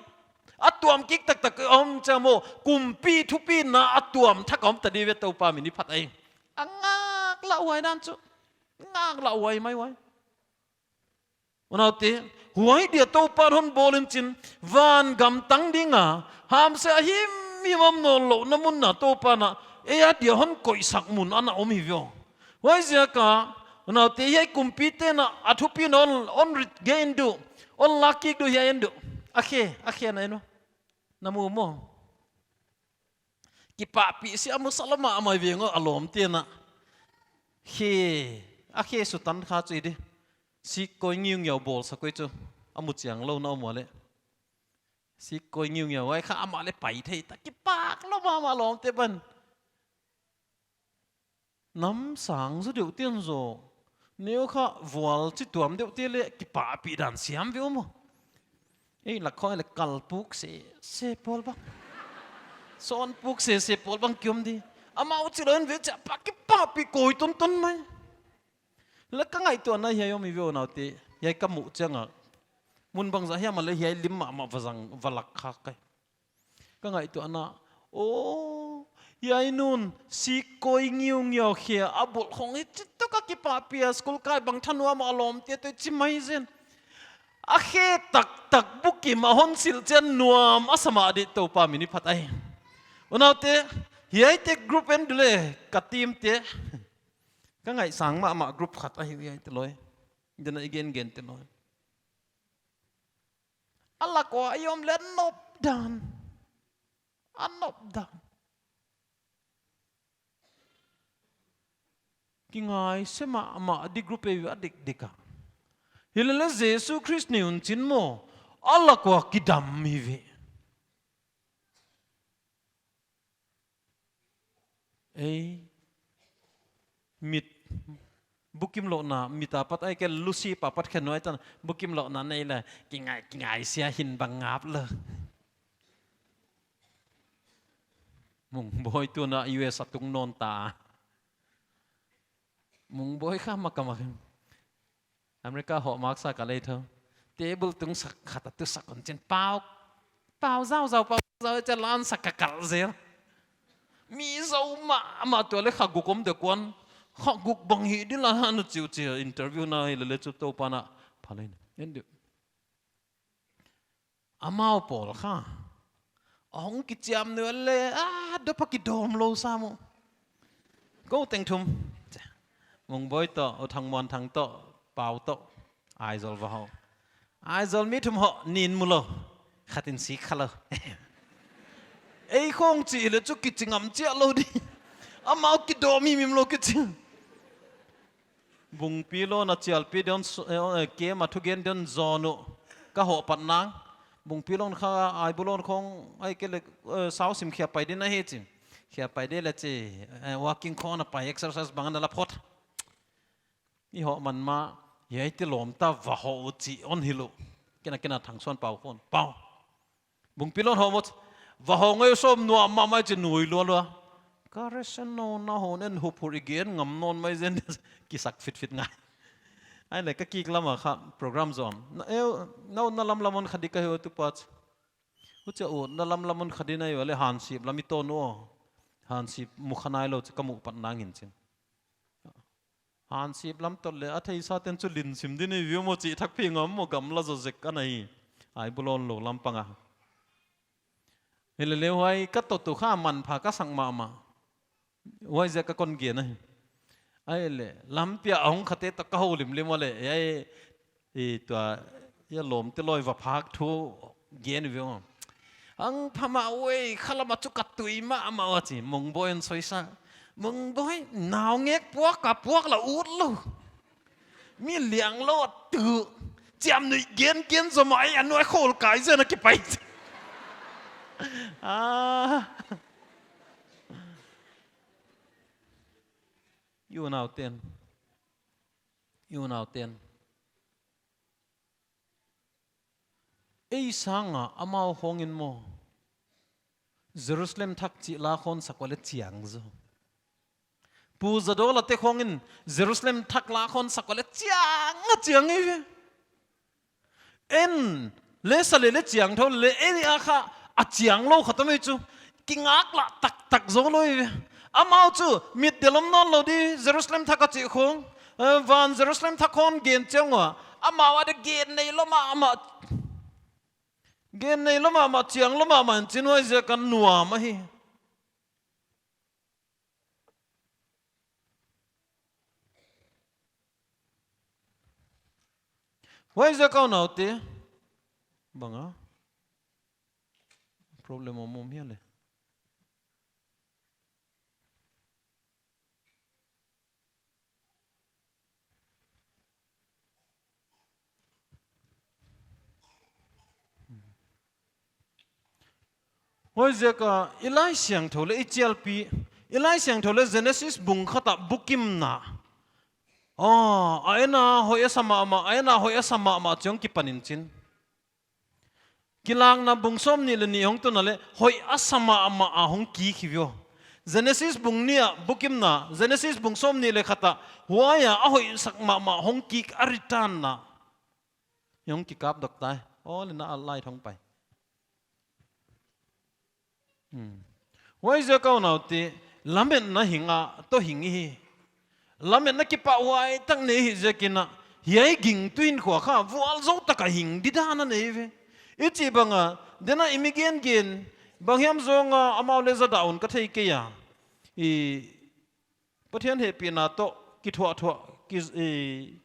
a tuam kik taktak om chiang maw, kumpi thupina a tuam thak om ta di ve Toupa min i phat ahi. A ngak lou. Huai dan chu ngaklah huai mai huai. Unaute, huai dia Toupa'n hon bawl in chin, van gam tang ding a hamsia himhim om nawnlouhna mun a Toupa'n ei adia hon koihsak mun ana om hi ve aw. Huaiziak a, unaute, hiai kumpite'n a thupi'n hon, hon rit gen di uh, hon lak kik di uh, hiai en di uh. A khe, a khe na en uh. Na mu maw? Kipahpih sia, musa lama amah veng a lawmte'n a khe, a khe sutan kha chu i di. Sikkoi ngiungiau bawlsak uh chu, a mu chianglouhna om ua leh. Sikkoi ngiungiau, huai kha amah leh pai thei ta, kipak lou mahmah lawmte ban. Nam sang zaw deuhte'n zaw, neu kha vual chi tuam deuhte leh kipahpih dan siam ve uh maw. Ei lak khong leh kal puk sese pawl bang, sawn puk sese pawl bang ki om di. Amau chilou in ve chiah pa kipahpih koi tonton mai. Leh ka ngaihtuahna hiai om hi ve unaute, hiai ka muh chiang a, mun bangzah hiam a leh hiai lim mahmah va zang, va lak khak ka hi. Ka ngaihtuahna, aw, hiai nu'n sikkoi ngiungiau khe a bawl khong hi chituk a kipahpih a, school kai bang thanuam a lawmte toh chi mai zen. A khe taktak bukim a hon silh chiang nuam a sa mah di, Toupa min i phat ahi. Unaute, hiaite group en di leh ka teamte. Ka ngaihsang mahmah group khat ahi uh hiaite loi. Dena i gengente loi. A lak ua i om leh a nop dan. A nop dan. Kingaihsia mahmah di group ei ve a dikdik a. Hileleh Jesu Khrist nei un chin maw, a lak ua kidam hi ve. Ei, mit, bukimlouhna, mit apat ahihkeileh Lucy pa apat khen nuai tan, bukimlouhna nei leh, kingai, kingaihsia hin bang ngap lou. Mungbawi tu'n a U S a tung nawn ta. Mungbawi kha makamak. America hoh maksa ka lei tho. Table tungsak khat a tusak un chin pau. Pau zauzau, pau zauzau, cha lan sak ka kal zel. Mi zou mahmah tua leh kha guk om dek uan. Kha guk bang hi di la hanu chiu chiu interview na hileleh chu Toupa'n a phalin. En di. Amau pawl kha. Ahong kichiam nual leh, a, dop a kidawm lou sam uh. Kou teng thum. Mungbawi toh, U Thangmuanthang toh, Pau toh, Aizawl va hoh. Aizawl mi thum hoh, nin mu lou. Khat in sik kha lou. Ei khong chih leh chu kichi ngam chiah lou di. Amau kidawm himhim lou kichi. Bungpilon a chialpi den, eh, eh, kem a thugen den zon uh. Ka hoh pat nang. Bungpilon kha Aibulon khong, ahihkeileh, eh, sau sim khia pai din ahi chi. Khia pai di leh chi, eh, walking khong a pai exercise bang ana la phot. I hoh man mah, hiaite lawmta va hoh uh chi hon hilh uh. Kina, kina Thangsuan Pau khong. Pau. Bungpilon hoh maw, va hoh ngei sawm nuam mahmah chi nui lualua. Ka resen no na hoh nen huphur i gen ngam nawn mai zen kisak fitfit ngai. Ahihleh ka kik lam a kha program zon. Na, eu, na, na lamlam hon kha di ka hi uh tu pat. Huchia uh, na lamlam hon kha di na hi uh leh Hansip lam i ton uh. Hansip mu kha nailou chi ka muh pat nang in chin. Hansip lam tot leh a theisa ten chu lin sim di nei viau maw chih thak phi ngam maw gamla zaw zek ana hi. Aibulon lou lam pang a. Hileleh huai ka tot uh kha manpha ka sak mahmah. Huaiziak a kon gen ahi. Ahihleh, lampi a hong khate toh ka houlimlim ua leh, ei, ei tua, ei lawmte loi va phak thu gen ve ua. Ang pha mah uei, khalam a chu ka tui mahmah ua chi, Mungbawi'n soisa. Mungbawi, naungek puak a puak la ut lou. Mi lianglou a tu. Chiamnuih gen gen zaw mah ei a nuai khol kai zen a kipai. Ah. I unaute'n. I unaute'n. Ei sang a amau khong in maw. Jerusalem thak chih la khon sak ua leh chiang zaw. Pu Zadok la te khong in Jerusalem thak la khon sak ua leh chiang a chiang ei ve. En, leh sa leh leh chiang tho leh en a kha a chiang lou kha ta mai chu. Kingaklah taktak zaw lou ei ve. Amau chu mit delh om nawnlou di, Jerusalem thak a chih khong, eh, van Jerusalem thak hon gen chiang ua. Amau a di gen neilou mahmah. Gen neilou mahmah, chianglou mahmah in chin, huaiziak a nuam ahi. Huaiziak a unaute. Bang a. Problem om om hia le. Huaiziak a i Laisiangthou leh i chialpi, i Laisiangthou leh Genesis bung khat a bukimna. Oh, a en a hoih a sa mahmah, a en a hoih a sa mahmah chiang kipan in chin. Kilakna bung sawmnih leh nih hong tun a leh, hoih a sa mahmah a hong kik hi viau. Genesis bung nih a bukimna, Genesis bung sawmnih leh khat a, huai a a hoihsak mahmah hong kik a return na. Hong kikap dok tai. Oh, leh na a lai thong pai. Hmm. Huaiziak a unaute, lametna hing a, toh hing hi. Lametna kipahhuai tak nei hi ziakin a, hiai gingtu in khua kha, vualzou tak a hing didan a nei ve. I chih bang a, den a i mi gengen, bang hiam zong a, amau leh zadah un ka thei kei a. I, Pathian hehpihna toh, kithuahthuah, ki, i,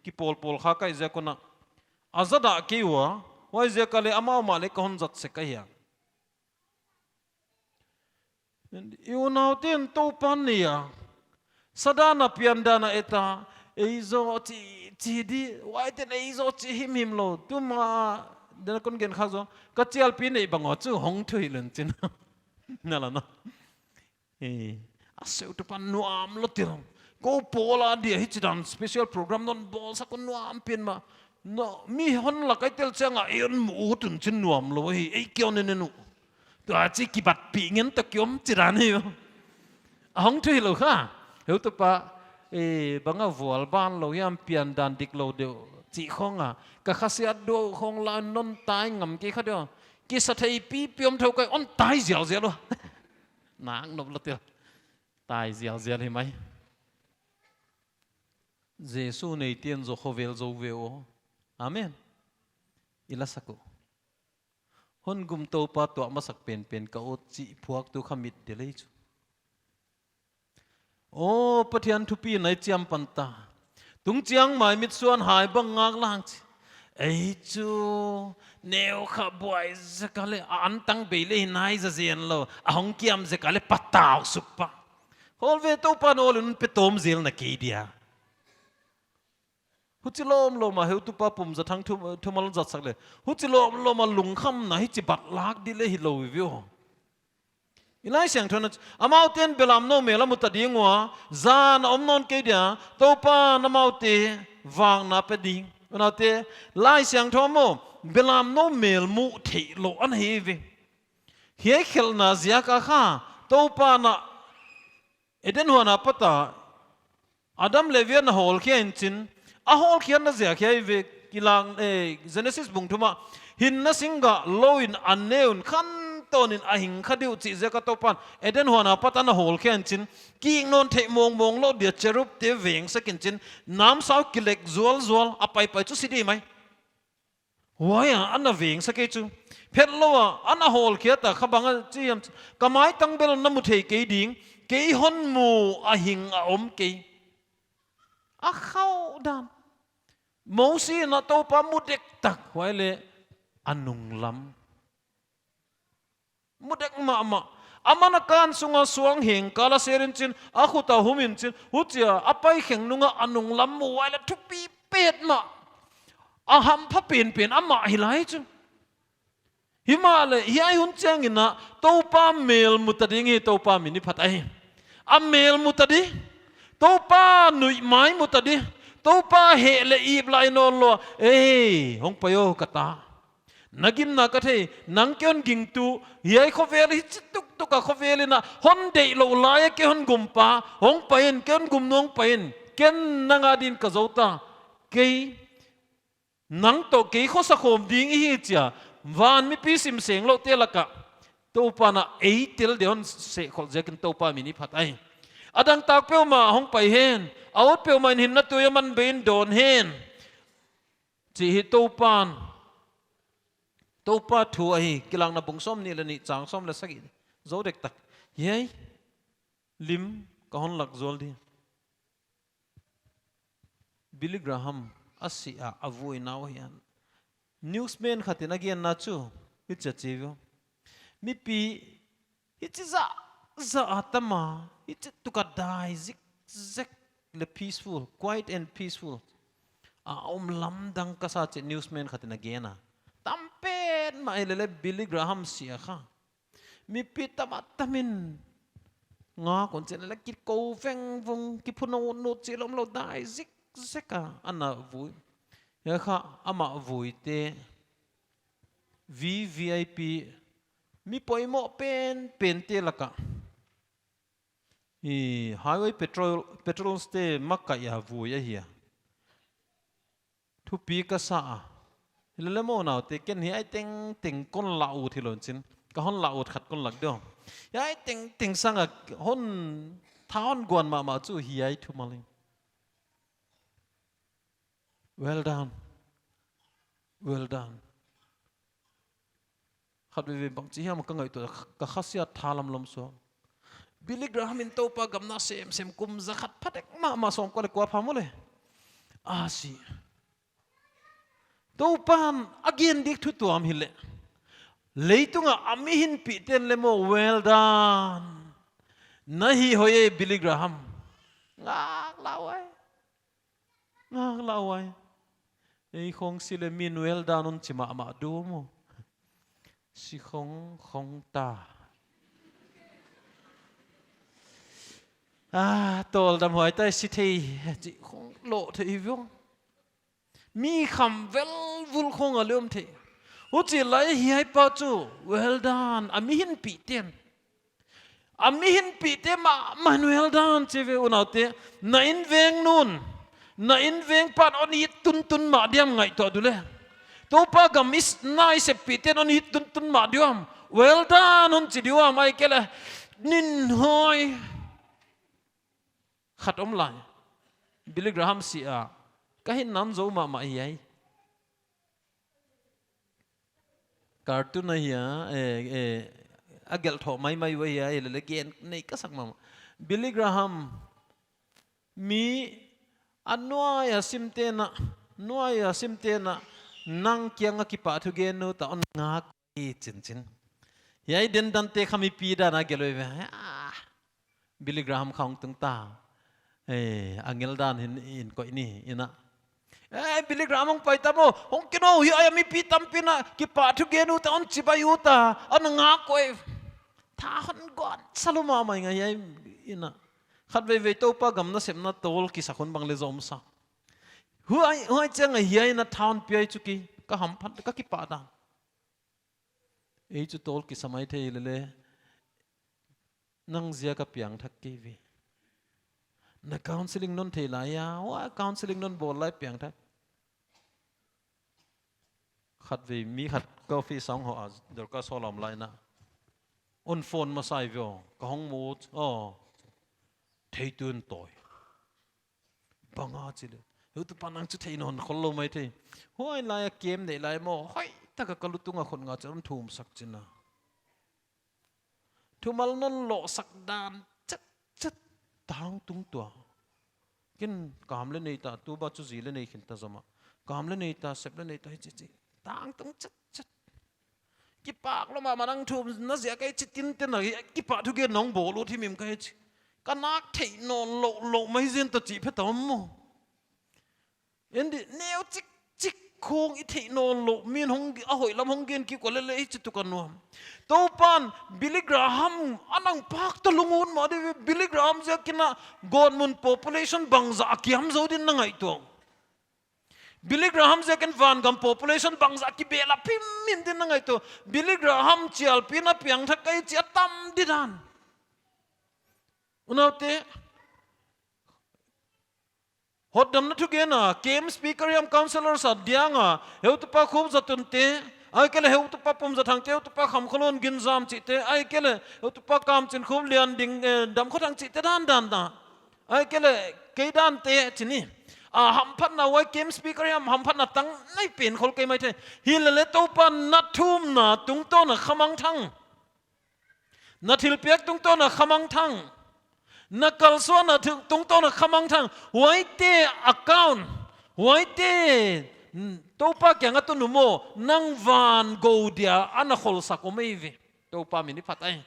kipawlpawl kha ka hih ziak un a. A zadah kei ua, huaiziak a leh amau mah leh ka hon zat sek ahi a. I unaute'n Toupa'n nei a. Sa dan a pian dan a et a. Ei zaw chi, chi di. Huaite'n ei zaw chi himhim lou. Tuma, den a kon gen kha zaw. Ka chialpi neih bang ua chu hong thuhilh un chin. Na la na. Eh, a seutu pan nuam lou tir. Kou pawl a dia hichidan special program non bawlsak un nuam pen mah. No, mi hon la kai tel chiang a ei hon mu ut un chin nuam lou hi, ei kiau nene nu. Tua chi kibatpih ngen toh kiom chidan hi. A hong thuhilh lou kha. Heutupa, eh, bang a vual ban lou hiam pian dan dik lou deuh chih khong a. Ka khasiat deuh khong la non tai ngam kei kha deuh. Kisa thei pipi om thou kai hon tai zialzial lou. Nak nop lou tir. Tai zialzial hi mai. Jesu neite'n zaw khovel zou ve aw. Amen. I la sak uh. Hon gum Toupa tuah masak penpen ka ut chih phuaktu kha mit delh ei chu. Aw, Pathian thupina i chiam pan ta. Tung chiang mai mitsuan hai bang ngak lang chi. Ei chu, neu kha buai zek a leh, a antang bei leh hi nai zazen lou, a hong kiam zek a leh patau suk pah. Khawl ve Toupa'n awl in pe tawm zel na kei dia. Huchi lawmlawm a heutupa Pumzathang thu, thumal zatsak leh. Huchi lawmlawm a lungkhamna hichi bat lak di leh hilou i viau. I Laisiangthou in a, amaute'n belamnou mel a mu ta ding ua, zan a om nawn kei dia, Toupa'n amaute vangna pe ding. Unaute, Laisiangthou maw, belamnou mel muh theih lou ana hi ve. Hiai khelhna ziak a kha, Toupa'n a Eden huan apat a Adam leh Evi a na hawlkhia in chin, a hawlkhiatna ziak hiai ve Kilang, eh, Genesis bung thum a, hinna singgah lou in an ne un khantawn in a hing kha di uh chih ziak a Toupa'n Eden huan apat a na hawlkhia in chin, kik nawn theih mawngmawng lou dia cherubte vengsak in chin, namsau kilek zualzual a paipai chu si di mai. Huai a, ana vengsak kei chu. Phetlou a, ana hawlkhiat a kha bang a chi hiam, ka maitang bel na mu thei kei ding, kei hon mu a hing a om kei. A khauh dan. Mosi in a Toupa mu dektak, huai leh a nunglam. Mu dek mahmah. Aman a kan sunga suang heng kal a ser in chin, a khut a hum in chin, huchia a pai kheng nung a a nunglam mu huai leh thupi petmah. A hampha penpen amah hi lai chu. Himahleh, hiai hun chiang in a, Toupa mel mu ta ding hi, Toupa min i phat ahi. A mel mu ta di. Toupa nuihmai mu ta di. Toupa heh leh ip lai nawn lou a. Ei, hong pai aw ka ta. Na gimna ka thei, nang kei hon gingtu, hiai khovel hichi tuktuk a khovel in a, hon deih lou lai a kei hon gumpa, hong pai in, kei hon gum nuang pai in, ken nang a din ka zou ta, kei, nang toh kei khosa khawm ding i hi chia, van mipi sim seng loute lak a, Toupa'n a ei tel dia hon sehkholh ziak in Toupa min i phat ahi. A dangtak peuhmah hong pai hen. A ut peuhmah in hinna tui a man bei in dawn hen. Chih hi Toupan. Toupa thu ahi, Kilakna bung sawmnih leh nih chang sawm leh sagih. Zou dektak. Hiai lim ka hon lak zual di. Billy Graham a si a, a vuina uh hiai. Newsman khat in a genna chu, hichi a chi uh. Mipi, hichi zahzah a tam a, hichi tuk a dai zikzek leh peaceful, quiet and peaceful a om lamdang ka sa chih newsman khat in a gen a. Tam petmah ahihleh Billy Graham si a kha. Mipi tam a tam in ngak un chin leh kikou vengvung, kiphun a un nu chi lomlou dai zikzek a, ana vui. Hiai kha amah vuite, V V I P, mi poimoh penpente laka. I highway patrol, patrols te makaih a vui ahi a. Thupi ka sa a. Hilele maw unaute, ken hiai tengteng kon la ut hilou in chin. Ka hon la ut khat kon lak diam. Hiai tengteng sanga hon tha hon guan mahmah chu hiai thu mah leng. Well done. Well done. Khatveivei bangchi hiam ka ngaihtuah, ka khasia tha lamlam suak. Billy Graham in Toupa gam na semsem kum zakhat pha dek mahmah sawmkua leh kua pha maw leh. A si. Toupan a gen dik thu tuam hileh. Leitunga a mihingpihten leng maw well done. Na hi hoih e Billy Graham. Ngak la uh ai. Ngak la uh ai. Ei khong si leh min well done hon chi mahmah diam maw. Si khong khong ta. Ah, tawldam huai ta si thei. Chih khong lou thei viau. Mi kham velvul khong a leh om thei. Huchi lai hiai pa chu well done. A mihingpihten. A mihingpihte mahmah in well done chi ve unaute. Na inveng nun, na inveng pan hon it tuntun mah diam ngaihtuah dih leh. Toupa gam i s-, na i seppihten hon it tuntun mah diam. Well done hon chi diam ahihkeileh. Nin hoi. Khat om lai. Billy Graham si a. Ka hinna zou mahmah hiai. Cartoon ahi a, eh, eh, a gelh thoh maimai uh ahi a, eh, lele gen nei ka sak mahmah. Billy Graham, mi a nuai a simte'n a, nuai a simte'n a, nang kianga kipahthu gen ut a hon ngak uh chin chin. Hiai dendante kha mipi dan a gelh uh ve. Ah. Billy Graham kha hong tung ta. Eh, angel dan hi'n, hi'n koih ni, ina. Eh, Billy Graham hong pai ta maw, hong kin o, hiai a mipi tampi'n a, kipahthu gen ut a, hon chibai ut a, hon ngak uh. Tha hon guan sa lua mahmah ngai hiai, ina. Khatveivei Toupa gam nasepna tawl kisak hun bang leng zom sa. Huai, huai chiang a hiai na tha hon pia uh chu kei, ka hamphat, ka kipak dan. Ei chu tawl kisa maithei lele. Nang ziak a piangthak kei ve. Na counseling non thei lai a, hua counseling non bawl lai piangthak. Khatvei mi khat ka office a hong hoh a, Dorcas hoh lam lai na. Hon phone masa uh ve, ka hong mu, oh. Thei tuan toi. Bang a chi leh. Heutupa nang chu thei nawn khol lou maithei. Huai lai a kem neih lai maw. Hoihtak a ka lutung a khut nga chu hon thum sak chin a. Thumal non loh sak dan chet chet tangtung tua. Ken kam leng nei ta, tuba chu zi leng nei khin ta zomah. Kam leng nei ta, sep leng nei ta hichi chi. Tangtung chet chet. Kipak lou mahmah nang thumna ziak a hichi tinten a kipahthu gen nong bawl ut himhim ka hi chi. Ka nak theih nawn louh louh mai zen ta chih phet a om maw. Endi neu chik chik khong i theih nawn louh, min hong, a hoih lam hong gen kik ua lele hichi tuk a nuam. Toupan Billy Graham a nang pak ta lung un mah di ve, Billy Graham ziakin a gawtmun population bangzah a kiam zou din na ngaihtuah. Billy Graham ziakin vangam population bangzah kibel a phim in din na ngaihtuah. Billy Graham chialpi na piangthak ka hi chi a tam di dan. Unaute, hotdamna thugen a, camp speaker hiam counselor sa diang a, heutupa khop zat un te, Ahihkeileh heutupa Pumzathang te, heutupa Khamkholun Ginzam chihte, ahihkeileh heutupa Kamchinkhup Lianding, eh, Damkhothang chihte dan dan na. Ahihkeileh kei dante chi ni. A hamphatna, huai camp speaker hiam hamphatna tang nei pen khol kei maithei. Hilele Toupa na thumna tungtawn a khamangthang. Na thilpiak tungtawn a khamangthang. Na kalsuanna tu-, tungtawn a khamangthang. Huaite account. Huaite, mm, Toupa kiang a tun uh maw, nang van gou dia ana kholsak uh mai ve. Toupa min i phat ai.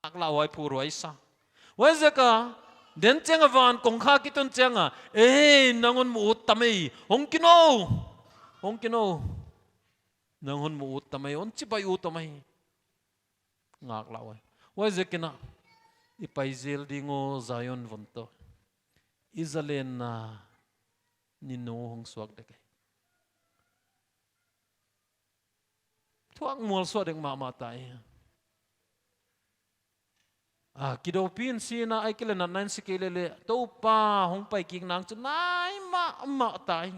Ak la huai phu ruai sa. Huaiziak a, den chiang a van kongkha kitun chiang a, "Ei, nang hon mu ut ta mai. Hong kin o. Hong kin o. Nang hon mu ut ta mai. Hon chibai ut ta mai." Ngaklah huai. Huaiziakin a, i pai zel ding uh Zion von toh. I zalenna ni nu hong suak dek hi. Thuak mual suak dek mahmah ta hi. A, kidoupi in si na, ahihkeileh natna in si kei lele, Toupa hong pai kik nang chu nai mahmah ta hi.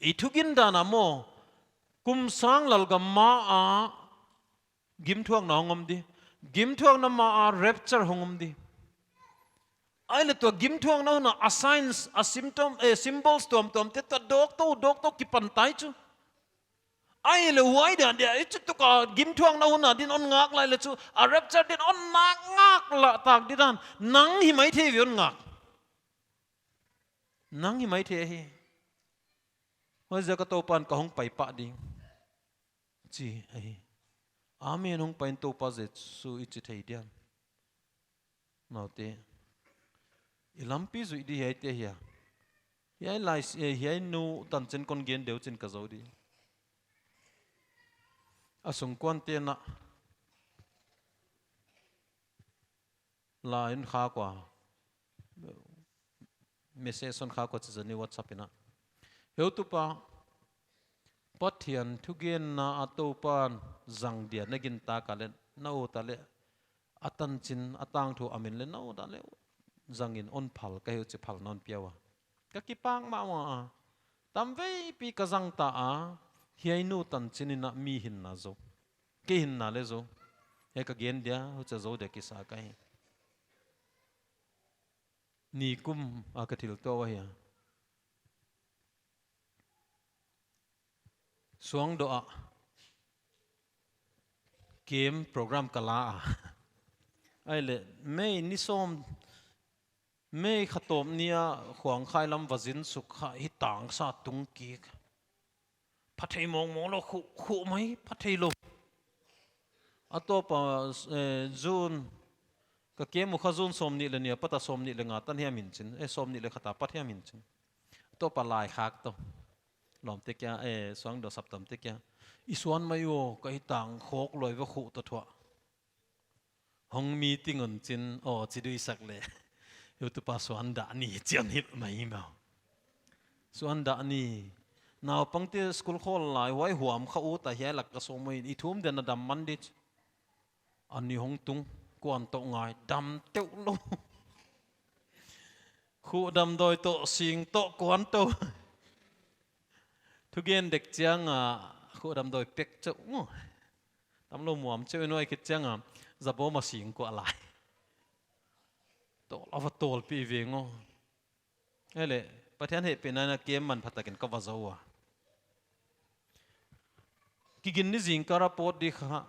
I thugindan a maw, kum sang lalgam ma a gimthuakna hong om di. Gimthuakna ma a rapture hong om di. Ahihleh tua gimthuakna hun a signs, a symptom, eh, symbols tuamtuam te tua dawk tou, dawk tou kipan tai chu. Ahihleh huai dia dia, i chu tuk a gimthuakna hun a din hon ngak lai leh chu, a rapture din hon ngak, ngaklah tak di dan. Nang hi maithei ve hon ngak. Nang hi maithei hi. Huaiziak a Toupa'n ka hong pai pah ding chi ahi. Amen, hong pai in Toupa Jesu i chi thei diam. Naute. I lampi zuih di hiaite hia. Hiai lai, eh, hiai nu tanchin kon gen deuh chin ka zou di. A sungkuan te na. Lai in kha kua. Message hon kha kua chi zani WhatsApp in a. Heutupa, Pathian thugenna a Toupa'n zang dia na gingta ka leh, na ut a leh, a tanchin, a tangthu a min leh na ut a leh, zang in hon phal ka hi uh chi phalna hon pia ua. Ka kipak mahmah a. Tamveipi ka zang ta a, hiai nu tanchin in a mi hinna zou. Kei hinna leh zou. Hiai ka gen dia, huchia zou dia kisa ka hi. Nikum a ka thil tou ahi a. Suangdoh a. Camp program ka la a. Ahihleh, May ni sawm, May kha tawp ni a Khuangkhai lam va zin suk kha hi tangsa tung kik. Pha thei mawngmawng lou, khuh, khuh mai, pha thei lou. A tawp a, eh, June, ka camp uh kha June sawmnih leh nih apat a sawmnih leh nga tan hiam hi'n chin, eh, sawmnih leh khat apat hiam hi'n chin. A tawp a lai khak tou. Lawmte kia, eh, Suangdoh saptuam te kia. I suan mai ua, ka hi tang khawk lou ve khuh ta thuah. Hong meeting un chin, aw, chi dui sak leh. Heutupa suan dah ni, chian hilh mai mau. Suan dah ni. Naupangte school khawl lai, huai huam kha ut a hiai lak ka sawm in, i thum den a dam man di. Ani hong tung, kuan toh ngai, dam teuh lou. Khuh damdawi toh, sing toh, kuan toh. Thugen dek chiang a, khuh damdawi pek chauh maw. Tam lou muam chauh in huai khit chiang a, zabawm a sing kuah lai. Tawl a va tawlpih veng aw. Ahihleh, Pathian hehpihna in a camp manpha takin ka va zou ua. Kigin ni zingkal a pawt di kha,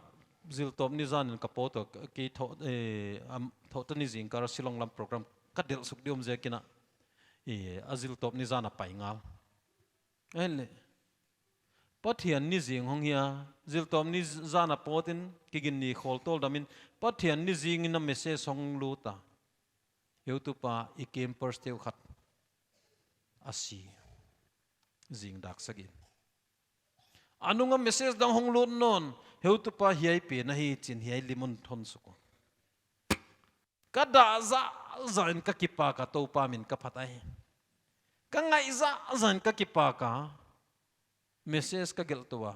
ziltawp ni zan in ka pawt ua, kei thoh, eh, am, thoh ta ni zingkal a Shillong lam program ka delh suk di om ziak in a, eh, a ziltawp ni zan a pai ngal. Ahihleh, Pathian ni zing hong hi a, ziltawp ni zan a pawt in, kigin ni khawl tawl dam in, Pathian ni zing in a message hong lut a. Heutupa i campers te uh khat a si. Zing dak sak in. A nung a message dang hong lut nawn, heutupa hiai pen ahi chin hiai lim hon thon suk ua. Ka dah zahzah in ka kipak a, Toupa min ka phat ai. Ka ngaih zahzah in ka kipak a, message ka gelh tou a.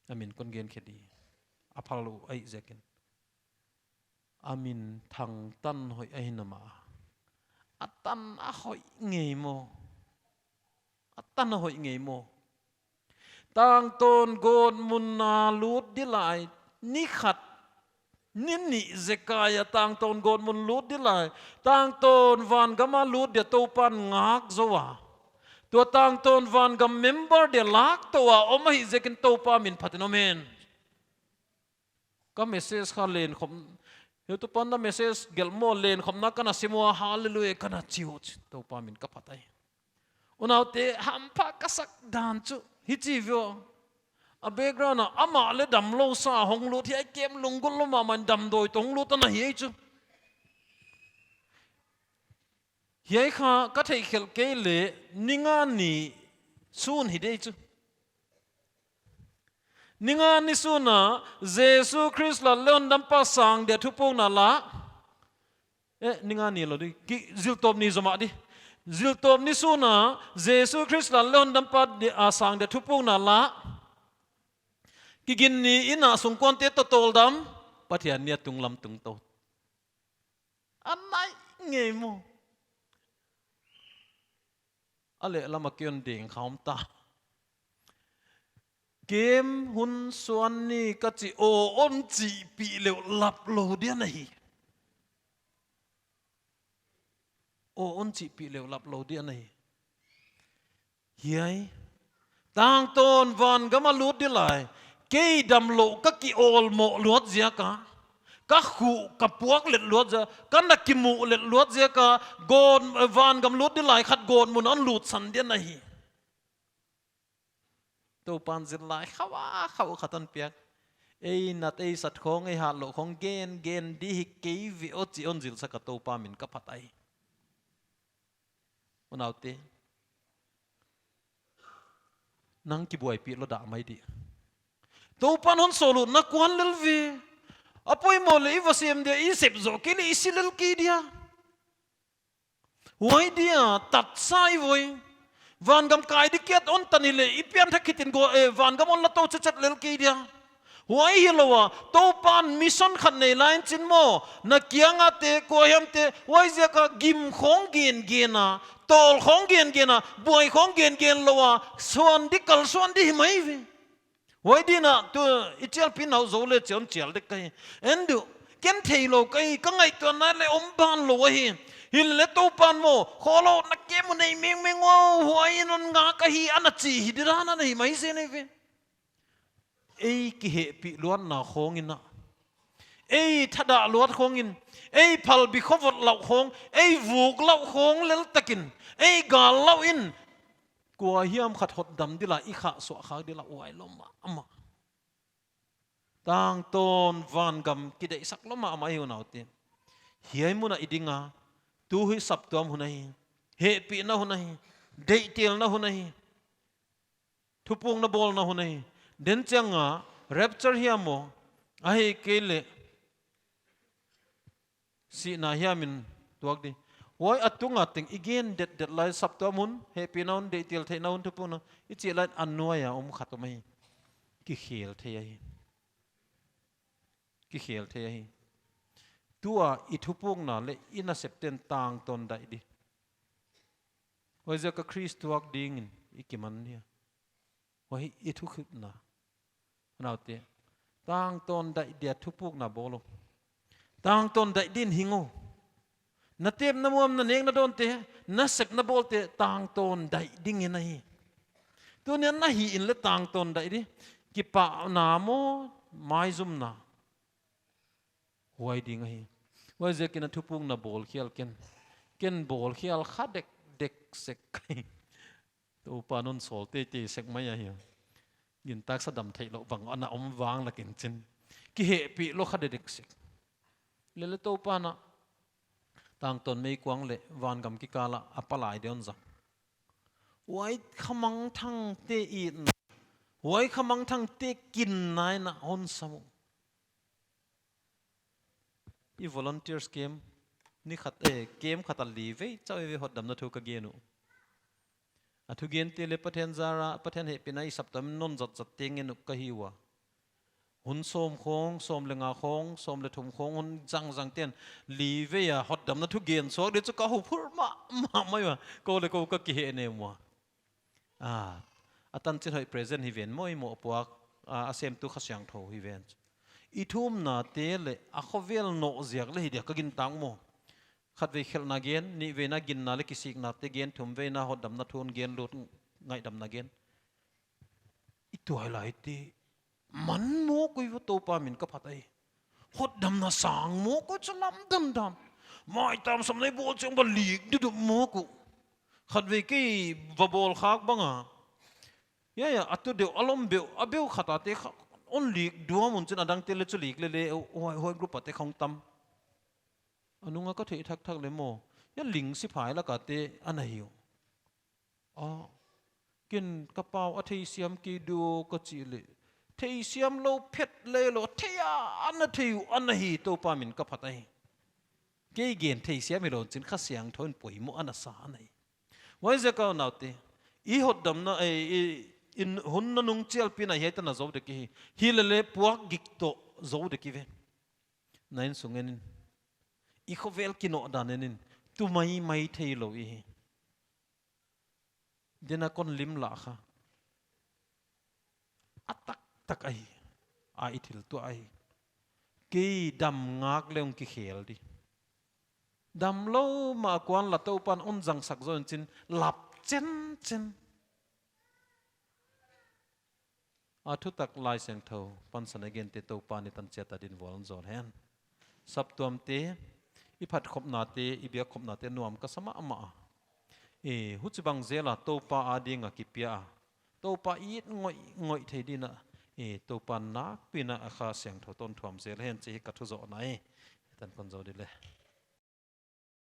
A min kon gen khe di. A phal lou ahih ziakin. A min Thangtanhoih ahi na maw. A tan a hoih ngei maw. A tan a hoih ngei maw. Tangtawn gawtmun a lut di lai, ni khat, ni nih zekai a tangtawn gawtmun lut di lai, tangtawn vangam a lut dia Toupan ngak zou a. Tua tangtawn vangam member dia lak tou a om ahih ziakin Toupa min phatin om hen. Ka message kha lenkhawm, YouTube pan na message gelh maw, lenkhawmna ka na sim ua, hallelujah ka na chi uh, Toupa min ka phat ahi. Unaute, hampha ka sak dan chu hichi view. A background a amah leh damlou sa hong lut, hiai camp lunggulh lou mahmah in damdawi toh hong lut ana hi ei chu. Hiai kha ka theihkhelh kei leh ni nga ni sun hi di ei chu. Ni nga ni sun a Jesu Khrist Lal leh Hondampa sang dia thupukna la. Eh, ni nga ni lou di. Ki, ziltawp ni zomah di. Ziltawp ni sun a Jesu Khrist Lal leh Hondampa di, a, sang dia thupukna la. Kigin ni in a sungkuante toh tawldam. Pathian ni a tunglam tungtou. A nai ngei maw. A lehlam a kion ding kha om ta. Camp hun suan ni ka chi aw hon chihpih leh laplou dia na hi. Aw hon chihpih leh laplou dia na hi. Hiai. Tangtawn vangam a lut di lai. Kei damlouh ka ki awlmoh luat ziak a. Ka khuh ka puak let luat ziak a. Ka na kimuh let luat ziak a. Gawt, vangam lut di lai khat gawtmun a hon lutsan dia na hi. Toupan zil lai khauh a khauh khat hon piak. Ei nat ei sat khawng, ei hatlouh khawng gen gen di hi kei ve aw chi hon zilsak a Toupa min ka phat ahi. Unaute. Nang kibuaipih lou dah mai di. Toupan hon sawl uh na kuan lel ve. A poimoh leh i va sem dia, i sep zoh kei leh i si lel kei dia. Huai dia, tatsa i voi. Vangam kai di kiat hon tan hileh, i pianthak khitin go, eh, vangam hon la tou chetchet lel kei dia. Huai hilou a, Toupan mission khat nei lai in chin maw, na kiang a te, kua hiam te, huaiziak a gim khawng gen gen a, tawl khawng gen gen a, buai khawng gen gen lou a, suan di kal suan di hi mai ve. Huai dia na, tu, i chialpi nau zou leh chian chial dek ka hi. Endu, ken theilou ka hi, ka ngaihtuahna leh om ban lou ahi. Hileh Toupan maw, khawlou na ke mu nei mengmeng aw, huai in hon ngak ahi, ana chi hi di dan ana hi mai zen ei ve. Ei kihehpih luatna khawng in a. Ei thadah luat khawng in. Ei phalbi khovot lau khawng. Ei vuk lau khawng lel takin. Ei gal lau in. Kua hiam khat hotdam di la i khah suah khak di la uai lou mahmah. Tangtawn vangam kideihsak lou mahmah hi unaute. Hiai mun a i ding a. Tu hi saptuam hun ahi. Hehpihna hun ahi. Deihtelna hun ahi. Thupukna bawlna hun ahi. Den chiang a rapture hiam maw. Ahihkeileh sihna hiam in tuak di. Huai a tung a teng i gen detdet lai saptuam hun, hehpihna hun, deihtel theihna hun, thupukna. I chih lai a nuai a om khat om ahi. Kikhel thei ahi. Kikhel thei ahi. Tua i thupukna leh i nasepten tangtawn daih di. Huaiziak a Khrist tuak dingin i kiman dia. Huai i thukhupna. Unaute. Tangtawn daih dia thupukna bawl un. Tangtawn daih din hing un. Na tepna muam, na nek na dawnte, na sep na bawlte tangtawn daih dingin ahi. Tuni'n na hih in leh tangtawn daih di. Kipahna maw, maizumna. Huai ding ahi. Huaiziakin a thupukna bawlkhial ken. Ken bawlkhial kha dekdek sek. Toupan hon sawl teitei sek mai ahi. Gintaksa dam theihlouh bang ana om vang lak in chin. Kihehpih lou kha dekdek sek. Lele Toupan a. Tangtawn meikuang leh vangam kikal a a palai dia hon zang. Huai kha mangthangte itna. Huai kha mangthangte kinna in a hon sam uh. I volunteers camp, ni khat, eh, camp khat a li vei, chauh vei hotdamna thu ka gen uh. A thugente leh Pathian zara, Pathian hehpihna i saptuam non zatzat teng en uh ka hi ua. Hun sawm khawng, sawm leh nga khawng, sawm leh thum khawng, hun zangzang ten li vei a hotdamna thu gen suak di chu ka huphurh mahmah mai ua. Kou leh kou ka kihehnem ua. Ah, A tanchin hoih present hi ven maw, i mohpuak, a, a semtu Kha Siangthou hi ven. I thumnate leh a khovel noh ziak leh hi dia ka gintak maw. Khatvei khelhna gen, nihveina ginna leh kisiknate gen, thumveina hotdamna thu gen, lut ngaihdamna gen. I tuailaite man mawk uh, Toupa min ka phat ahi. Hotdamna sang mawk uh, chu lamdang dan. Maitam sam nei bawl chiang ba lik dudup mawk uh. Khatvei kei va bawl khak bang a. Ya, ya, a tu deuh, a lom beuh, a beuh khat a te kha, hon lik duam un chin, a dangte leh chu lik lele, huai, huai group a te khong tam. A nunga ka theih thakthak leh maw, ya ling siphai lak a te ana hi uh. A, ken ka pau a theisiam kei diam ka chih leh, theisiam lou phet leh lou, thei a, ana thei uh, ana hi, Toupa min ka phat ahi. Kei gen theisiam hilou chin Kha Siangthou in poimoh ana sa ana hi. Huaiziak a unaute, i hotdamna, e, i, i hun nunung chialpihna hiai tan a zou dek i hi. Hilele puak gik toh zou dek i ve. Na innsung en in. I khovel kinoh dan en in. Tu maimai theilou i hi. Dena kon lim lah kha. A taktak ahi. A i thil tuah ahi. Kei dam ngak leng kikhel di. Damlou mah kuan la Toupan hon zangsak zaw in chin lap chenchen. A thutak Laisiangthou pansan a gente Toupan i tan chiat a din vual zawl hen. Saptuamte, i phatkhopnate, i biakkhopnate nuam ka sa mahmah a. E, huchibang zel a Toupa ading a kipia a, Toupa it ngoihngoih thei ding a, e, Toupa nakpi in a Kha Siangthou toh thuam zel hen chih hi ka thuzohna e. Tan kon zou di leh.